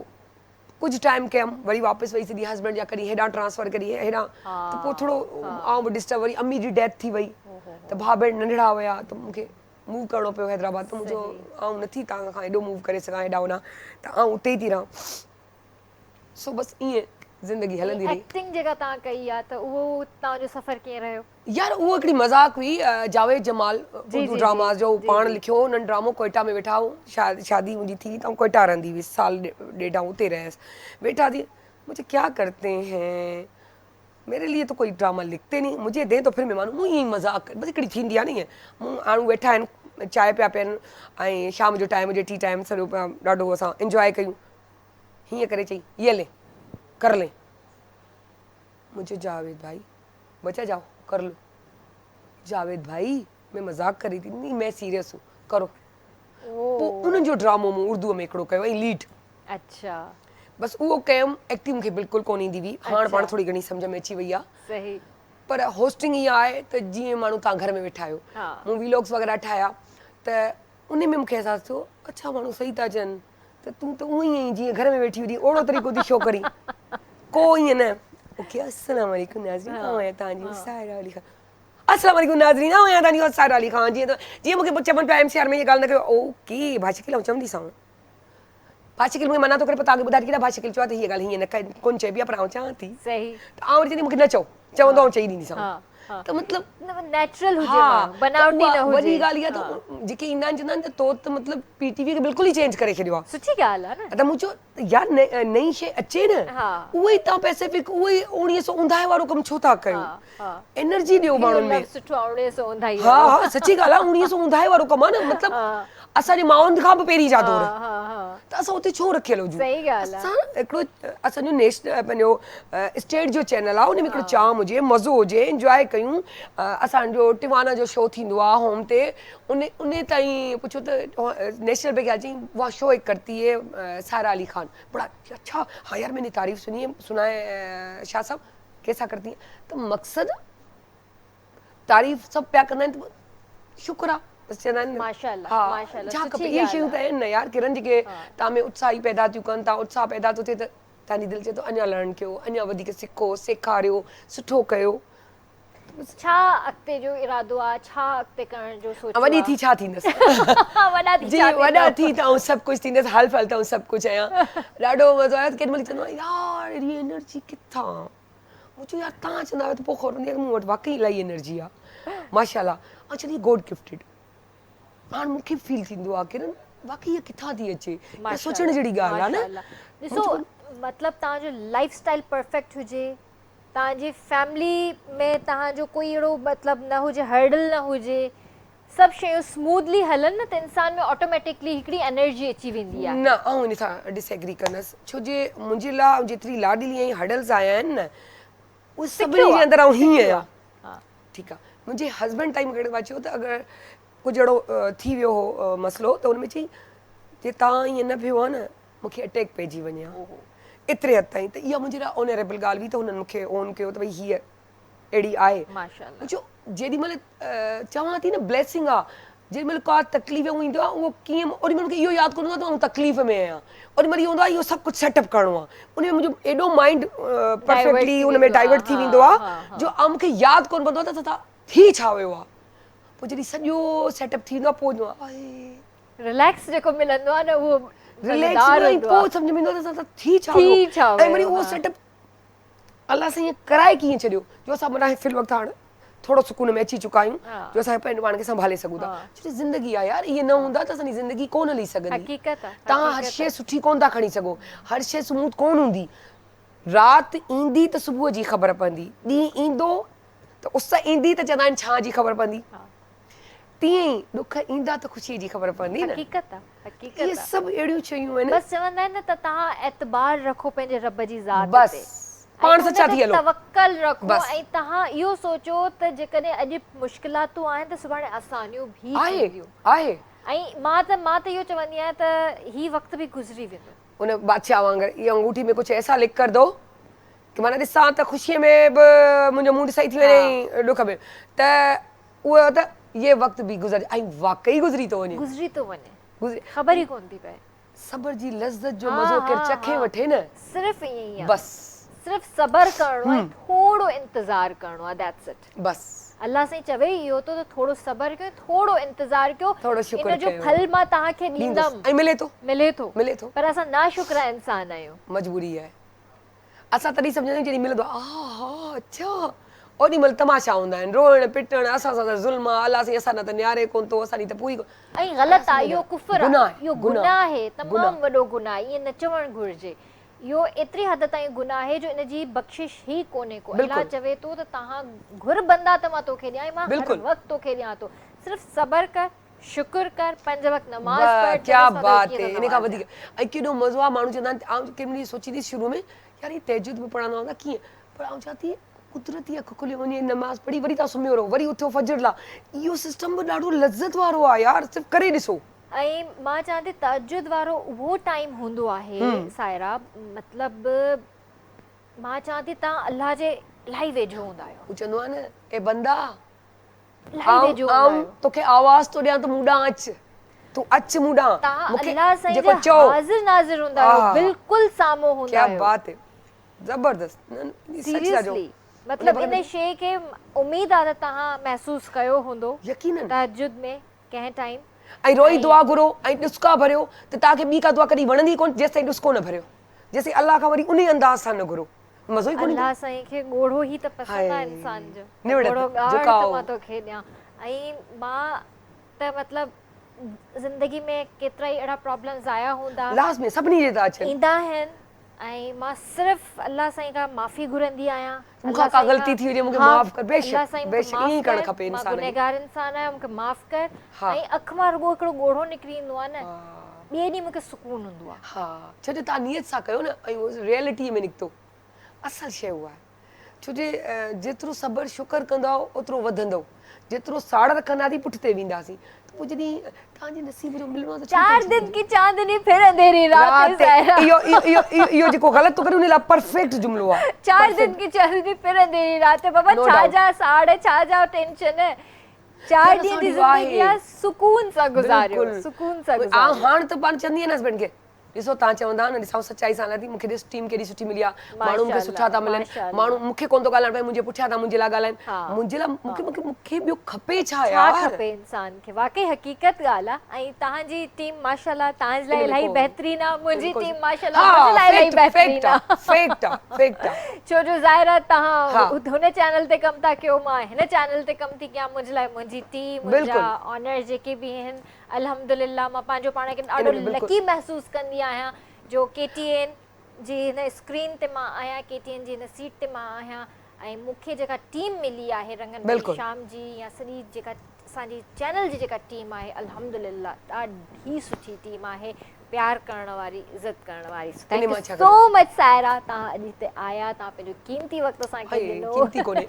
ڪجهه ٽائيم ڪيم وري واپس وئي سڌي هسبنڊ جا ڪڏهن هيڏانهن ٽرانسفر ڪڏهن هيڏانهن ته پوء ٿورو آئون به ڊسٽرب وري امي جي ڊيٿ ٿي وئي ته ڀاء ڀيڻ ننڍڙا هيا ته مون کي موو ڪرڻو پيو حيدرآباد ته مون چيو آئون نٿي توهان کان ايڏو موو ڪري سگهان هيڏانهن هوڏانهن ته آئون اتي ئي ٿي رهان سو بس ائين زندگي هلندي رهي. ايڪٽنگ جيڪا توهان ڪئي آ ته اهو توهان جو سفر ڪيئن رهيو؟ يار اهو هڪڙي مذاق هئي جاويد جمال اردو ڊراماز جو پاڻ لکيو هو انهن ڊرامو ڪوئيٽا ۾ ويٺا هئا شادي منهنجي ٿي ته آئون ڪوئيٽا رهندي هيس سال ڏيڍ آئون اتي رهيس ويٺا ٿي مون چيو ڪيا ڪرتي هين ميري ليي تو ڪوئي ڊراما لکتي نهين مجهي دين تو ڦر مين مانون مون ائين ئي مذاق بس هڪڙي ٿيندي آ نه ائين مون هاڻ ويٺا آهن چانهه پيا پين ۽ شام جو ٽائيم هجي ٽي ٽائيم سڄو پيا ڏاڍو اسان انجواء ڪيون هيئن ڪري چئي يي لي ڪر لي مون چيو جاويد ڀائي بچا جاؤ ڪر لو جاويد ڀائي مين مذاق ڪر رهي ٿي نهين مين سيريس هون ڪرو پوء انهن جو ڊرامو مون اردو ۾ هڪڙو ڪيو ۽ ليڊ اڇا بس اهو ڪيم ايڪٽنگ مون کي بلڪل ڪونه ايندي هئي هاڻ پاڻ ٿوري گهڻي سمجهه ۾ اچي وئي آهي صحيح پر هوسٽنگ اها آهي ته جيئن ماڻهو توهان گهر ۾ ويٺا آهيو مون ويلاگس وغيره ٺاهيا ته ان ۾ مون کي احساس ٿيو اڇا ماڻهو صحيح ٿا چون ته تون ته اونئن ئي آهين جيئن گهر ۾ ويٺي هجين اوڙو طريقو ٿي شو ڪرين ڪو ائين نه اوڪي السلام عليڪم ناظرين آئون آهيان توهان جي سائره علي خان السلام عليڪم ناظرين آئون آهيان توهان جي سائره علي خان جيئن ته جيئن مون کي چون پيا ايم سي آر ۾ هيء ڳالهه نه ڪيو اوڪي ڀاء شڪيل آئون چونديسانو ڀاء شڪيل مون کي منع ٿو ڪري پر توهان کي ٻڌائي ٿي ڪڍان ڀاء شڪيل چيو آهي ته هيء ڳالهه هيئن نه ڪونه چئبي آهي پر آئون چوان ٿي ته آئون وري چوندي مون کي نه چئو چوندو آئون چئي ڏينديسانو ته مطلب نيچرل هجي ماڻهو بناوٽي نه هجي وڏي ڳالهه اها ته جيڪي ايندا آهن چوندا آهن ته تو ته مطلب پي ٽي وي کي بلڪل ئي چينج ڪري ڇڏيو آهي سٺي ڳالهه آهي نه ته مون چيو يار نئين شيء اچي نه اهو ئي توهان پئسفڪ اهو ئي اوڻيهه سو اونداهي وارو ڪم ڇو ٿا ڪيو انرجي ڏيو ماڻهن ۾ سٺو اوڻيهه سو اونداهي ها ها سچي ڳالهه آهي اوڻيهه سو اونداهي وارو ڪم آهي نه مطلب اسان جي مائن کان به پهرين جا دور ته اسان اتي ڇو رکيل هجون اسان هڪڙو اسان جو نيشنل پنهنجو اسٽيٽ جو چينل آهي ان ۾ هڪڙو چام هجي مزو هجي انجواء ڪيون اسان جو ٽوانا جو شو ٿيندو آهي هوم تي ان ان تائين پڇو ته نيشنل پي ڪيا چئي واه شو هڪ ڪرتي هي سارا علي خان بڙا اڇا ها يار مين ني تعريف سني هي سنا هي شاهه صاحب ڪيسا ڪرتي هي ته مقصد تعريف سڀ پيا ڪندا آهن ته شڪر آ بس چوندا آهن ماشاءالله ها ماشاءالله ڇا کپي اهي شيون ته آهن نه يار ڪرن جيڪي توهان ۾ اتساهه ئي پيدا ٿيون ڪن توهان اتساهه پيدا ٿو ٿئي ته توهان جي دل چئي ٿو اڃا لرن ڪيو اڃا وڌيڪ سکو سيکاريو سٺو ڪيو ڇا اڳتي جو ارادو آ ڇا اڳتي ڪرڻ جو سوچيو آ؟ وڏي ٿي ڇا ٿيندس؟ وڏا ٿي جي ڇا وڏا ٿيندؤ؟ ٿي ته آئون سڀ ڪجهه ٿيندس حال في الحال ته آئون سڀ ڪجهه آهيان ڏاڍو مزو آيو ته ڪيڏي مهل چوندو آهيان يار ايڏي انرجي ڪٿان مون چيو يار توهان چوندا آهيو ته پوء خبر پوندي آهي ته مون وٽ واقعي الاهي انرجي آ ماشاء الله آئون چوندي گاڊ گفٽيڊ هاڻ مون کي به فيل ٿيندو آ ڪرن واقعي اها ڪٿان ٿي اچي اها سوچڻ جهڙي ڳالهه آ نه ڏسو مطلب توهان جو لائف اسٽائل پرفيڪٽ هجي توهان جي فيملي ۾ توهان جو ڪوئي اهڙو مطلب نه هجي هرڊل نه هجي سڀ شيون اسموٿلي هلن نه ته انسان ۾ آٽوميٽڪلي هڪڙي انرجي اچي ويندي آهي. نه آئون ان سان ڊس ايگري ڪندس ڇو جي منهنجي لاء آئون جيتري لاڏلي ۽ هرڊلز آيا آهن نه اهي سڀني جي اندر آئون هيئن آهيان ٺيڪ آهي منهنجي هسبنڊ تائين مون کي هڪ دفعا چيو ته اگر ڪجهه اهڙو ٿي ويو هو مسئلو ته ان ۾ چئي جي توهان ائين نه ٿيو ها نه مون کي اٽيڪ پئجي وڃي ها ايتري حد تائين ته اها منهنجي لاء آنريبل ڳالهه هئي ته هنن مون کي اون ڪيو ته ڀئي هيء اهڙي آهي مون چيو جيڏي مهل چوان ٿي نه بليسنگ آ جيڏي مهل ڪا تڪليف ايندو آ اهو ڪيئن اوڏي مهل مون کي اهو ياد ڪونه هوندو آ ته آئون تڪليف ۾ آهيان اوڏي مهل اهو هوندو آ اهو سڀ ڪجهه سيٽ اپ ڪرڻو آ ان ۾ منهنجو ايڏو مائنڊ پرفيڪٽلي ان ۾ ڊائيورٽ ٿي ويندو آ جو مون کي ياد ڪونه پوندو آ ته ٿي ڇا ويو آ پوء جڏهن سڄو سيٽ اپ ٿي ويندو آ پوء ايندو آ آهي رليڪس جيڪو ملندو آ نه اهو رليڪس ملندو آ پوء سمجهه ۾ ايندو آ ته ٿي ڇا ويو ۽ وري اهو سيٽ اپ الله سائين ڪرائي ڪيئن ڇڏيو جو اسان معنيٰ في الوقت هاڻ ٿورو سڪون ۾ اچي چڪا آهيون جو اسان پنهنجو پاڻ کي سنڀالي سگهون ٿا ڇو جو زندگي آهي يار اهي نه هوندا ته اسان جي زندگي ڪونه هلي سگهندي حقيقت آ توهان هر شيء سٺي ڪونه ٿا کڻي سگهو هر شيء سموٿ ڪونه هوندي رات ايندي ته صبح جي خبر پوندي ڏينهن ايندو ته اس ايندي ته چوندا آهن ڇانء جي خبر پوندي تيئن ئي ڏک ايندا ته خوشيء جي خبر پوندي نه. حقيقت آ حقيقت اهي آ. سڀ اهڙيون شيون آهن. بس چوندا آهن نه ته توهان اعتبار رکو پنهنجي رب جي ذات تي بس پاڻ ۽ ان سچا تي ٿي هلو. توڪل رکو بس. ۽ توهان اهو سوچو ته جيڪڏهن اڄ مشڪلاتون آهن ته سڀاڻي آسانيون به آهي ٿينديون. آهي. ۽ مان ته مان ته اهو چوندي آهيان ته هي وقت به گذري ويندو. ان بادشاهه وانگر اها انگوٺي ۾ ڪجهه ايسا لک ڪر دو ڪي معنيٰ ڏسان ته خوشيء ۾ به منهنجو منهن ڏسائي ٿي وڃي ۽ ڏک ۾ ته اهو ته يه وقت به گذر ۽ واقعي گذري ٿو وڃي. گذري ٿو وڃي خبر ئي ڪونه ٿي پئي. صبر جي لذت جو مزو ڪير چکي وٺي نه. صرف ائين ئي آ. بس. صرف صبر ڪرڻو آ ۽ ٿورو انتظار ڪرڻو آ that's it. بس. الله سائين چوي ئي اهو ٿو ته ٿورو صبر ڪيو ۽ ٿورو انتظار ڪيو ٿورو شڪر ان جو ڪيو. ڦل مان توهان کي ڏيندس ڏيندم. ۽ ملي ٿو. ملي ٿو. ملي ٿو. پر اسان ناشڪرا انسان آهيون. مجبوري آهي. اسان تڏهن سمجهندا آهيون جڏهن ملندو آهي آها ها اڇا اوڏي مهل تماشا هوندا آهن روئڻ پٽڻ اسان سان ته ظلم آهي الله سائين اسان ڏانهن ته نهاري ڪونه ٿو اسان ڏي ته پوري ۽ غلط آهي اهو ڪفر آهي اهو گناهه آهي تمام وڏو گناهه آهي ائين نه چوڻ گهرجي اهو ايتري حد تائين گناهه آهي جو ان جي بخشش ئي ڪونهي ڪو الله چوي ٿو ته توهان گهر بندا ته مان توکي ڏيان ۽ مان هر وقت توکي ڏيان ٿو صرف صبر ڪر شڪر ڪر پنج وقت نماز پڙھ ڪيا بات هي ان کان وڌيڪ ۽ ڪيڏو مزو آ ماڻهو چوندا آهن آئون ڪنهن مهل سوچيندي هيس شروع ۾ يار هي تهجد به پڙهندا هوندا ڪيئن پر آئون چوان ٿي قدرتي اک کلي وڃي نماز پڙهي وري توهان سمهيو رهو وري اٿيو فجر لا اهو سسٽم به ڏاڍو لذت وارو آ يار صرف ڪري ڏسو. ۽ مان چوان ٿي تهجد وارو اهو ٽائيم هوندو آهي سائره مطلب مان چوان ٿي توهان الله جي الاهي ويجهو هوندا آهيو. هو چوندو آ نه اي بندا آئون توکي آواز ٿو ڏيان ته مون ڏانهن اچ، تون اچ مون ڏانهن، توهان الله سائين جا حاضر ناظر هوندا آهيو، بلڪل سامهون هوندا آهيو. ڪيا بات هي زبردست سيريسلي مطلب ان شيء کي اميد آ ته توهان محسوس ڪيو هوندو يقينن تهجد ۾ ڪنهن ٽائيم. ۽ روئي دعا گهرو ۽ ڏسڪا ڀريو ته توهان کي ٻي ڪا دعا ڪڏهن وڻندي ڪونه جيستائين ڏسڪو نه ڀريو جيستائين الله کان وري انهي انداز سان نه گهرو. مزو ئي ڪونه ايندو. الله سائين کي ڳوڙهو ئي ته پسند آ انسان جو ڳوڙهو ڳاڙ ته مان توکي ڏيان ۽ مان ته مطلب زندگي ۾ ڪيترا ئي اهڙا پرابلمز آيا هوندا لازمي سڀني جي ته اچن ايندا آهن ۽ مان صرف الله سائين کان معافي گهرندي آهيان مون کان ڪا غلطي ٿي هجي مون کي معاف ڪر بيشڪ بيشڪ ائين ئي ڪرڻ کپي انسان کي مان گنهگار انسان آهيان مون کي معاف ڪر ۽ اک مان رڳو هڪڙو ڳوڙهو نڪري ايندو آهي نه ٻئي ڏينهن مون کي سڪون هوندو آهي. ها ڇو جو توهان نيت سان ڪيو نه ۽ اهو ريئلٽي ۾ نڪتو اصل شيء اها آهي ڇو جي جيترو صبر شڪر ڪندؤ اوترو وڌندؤ جيترو ساڙ رکنداسين پٺتي وينداسين ته پوء جڏهن توهان جي نصيب جو ملڻو آهي ته ڇو چار دن ڪي چاندني ڦر انڌيري رات هي سائره. اهو اهو اهو جيڪو غلط ٿو ڪري ان لاء پرفيڪٽ جملو آهي. چار دن ڪي چاندني ڦر انڌيري رات هي بابا ڇا جا ساڙ ڇا جا ٽينشن چار ڏينهن جي زندگي آ سڪون سان گذاريو سڪون سان گذاريو. آئون هاڻ ته پاڻ چوندي آهيان هسبنڊ کي ڏسو توهان چوندا نه ڏس آئون سچائي سان هلان ٿي مون کي ڏس ٽيم ڪيڏي سٺي ملي آ ماڻهو مون کي سٺا ٿا ملن ماڻهو مون کي ڪونه ٿو ڳالهائڻ پئي منهنجي پٺيان ٿا منهنجي لاء ڳالهائن منهنجي لاء مون کي مون کي مون کي ٻيو کپي ڇا يار ڇا کپي انسان کي واقعي حقيقت ڳالهه آ ۽ توهان جي ٽيم ماشاءالله توهان جي لاء الاهي بهترين آ منهنجي ٽيم ماشاءالله منهنجي لاء الاهي بهترين آ فيڪٽ آ فيڪٽ آ ڇو جو ظاهر آ توهان هن چينل تي ڪم ٿا ڪيو مان هن چينل تي ڪم ٿي ڪيان منهنجي لاء منهنجي ٽيم منهنجا آنر جيڪي به آهن الحمدلله مان پنهنجو پاڻ کي ڏاڍو لڪي محسوس ڪندي آهيان جو ڪي ٽي اين جي هن اسڪرين تي مان آهيان ڪي ٽي اين جي هن سيٽ تي مان آهيان ۽ مون کي جيڪا ٽيم ملي آهي رنگن ڀري شام جي يا سڄي جيڪا اسان جي چينل جي جيڪا ٽيم آهي الحمدلله ڏاڍي سٺي ٽيم آهي پيار ڪرڻ واري عزت ڪرڻ واري so thank you so much Saira توهان اڄ هتي آيا توهان پنهنجو قيمتي وقت اسان کي ڏنو قيمتي ڪونهي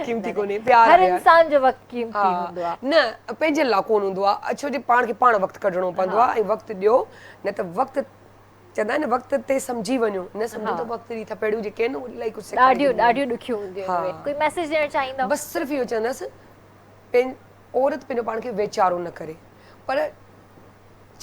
قيمتي ڪونهي پيار هر انسان جو وقت قيمتي هوندو آهي نه پنهنجي لاء ڪونه هوندو آهي ڇو جو پاڻ کي پاڻ وقت ڪڍڻو پوندو آهي ۽ وقت ڏيو نه ته وقت چوندا آهن وقت تي سمجهي وڃو نه سمجهو ته وقت جي ٿپيڙيون جيڪي آهن اهي الائي ڪجهه سيکاري ڏاڍيون ڏاڍيون ڏکيون هونديون آهن ڪوئي ميسيج ڏيڻ چاهيندؤ بس صرف اهو چوندس عورت پنهنجو پاڻ کي ويچارو نه ڪري پر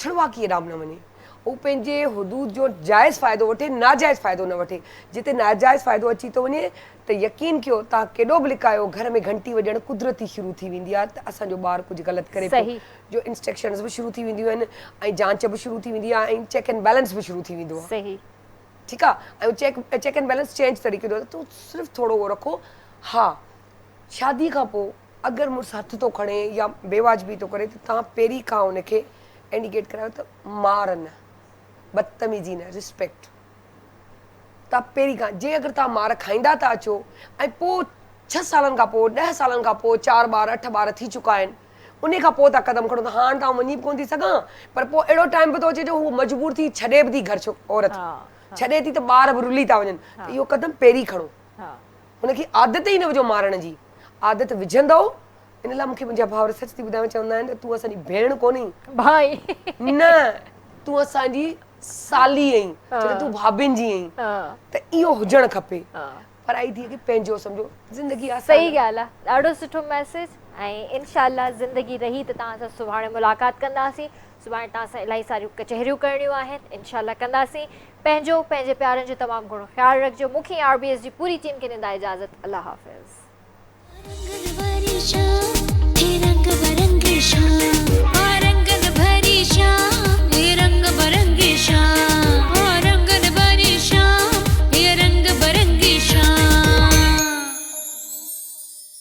ڇڙواڪي ڏانهن به نه وڃي. هو پنهنجي حدود جو جائز فائدو وٺي، ناجائز فائدو نه وٺي. جتي ناجائز فائدو اچي ٿو وڃي ته يقين ڪيو توهان ڪيڏو به لڪايو گهر ۾ گهنٽي وڄڻ قدرتي شروع ٿي ويندي آهي ته اسان جو ٻار ڪجهه غلط ڪري پيو جو انسٽرڪشنز به شروع ٿي وينديون آهن ۽ جانچ به شروع ٿي ويندي آهي ۽ چيڪ اينڊ بيلنس به شروع ٿي ويندو آهي. ٺيڪ آهي ۽ check check and balance change طريقي جو ته صرف ٿورو اهو رکو ها شادي کان پوء اگر مڙس هٿ ٿو کڻي يا بيواجبي ٿو ڪري ته توهان پهرين کان ان کي انڊيڪيٽ ڪرايو ته مار نه، بدتميزي نه، ريسپيڪٽ. توهان پهرين کان جي اگر توهان مار کائيندا ٿا اچو ۽ پوء ڇهه سالن کان پوء ڏهه سالن کان پوء چار ٻار اٺ ٻار ٿي چڪا آهن انهي کان پوء توهان قدم کڻو ته هاڻ ته آئون وڃي به ڪونه ٿي سگهان پر پوء اهڙو ٽائيم به ٿو اچي جو هوء مجبور ٿي ڇڏي به ٿي گهر ڇو عورت ڇڏي ٿي ته ٻار به رلي ٿا وڃن ته اهو قدم پهرين کڻو. هن کي عادت ئي نه وجهو مارڻ جي عادت وجهندؤ ان لاء مون کي منهنجا ڀائر سچ ٿي ٻڌايان چوندا آهن ته تون اسان جي ڀيڻ ڪونهين ڀائي نه تون اسان جي سالي آهين ڇو ته تون ڀاڀين جي آهين ته اهو هجڻ کپي پرائي ڌيء کي پنهنجو سمجهو زندگي آسان صحيح ڳالهه آهي ڏاڍو سٺو ميسيج ۽ انشاء الله زندگي رهي ته توهان سان سڀاڻي ملاقات ڪنداسين سڀاڻي توهان سان الاهي ساريون ڪچهريون ڪرڻيون آهن انشاء الله ڪنداسين پنهنجو پنهنجي پيارن جو تمام گهڻو خيال رکجو مون کي ۽ آر بي ايس جي پوري ٽيم کي ڏيندا اجازت الله حافظ. رنگن واري شام.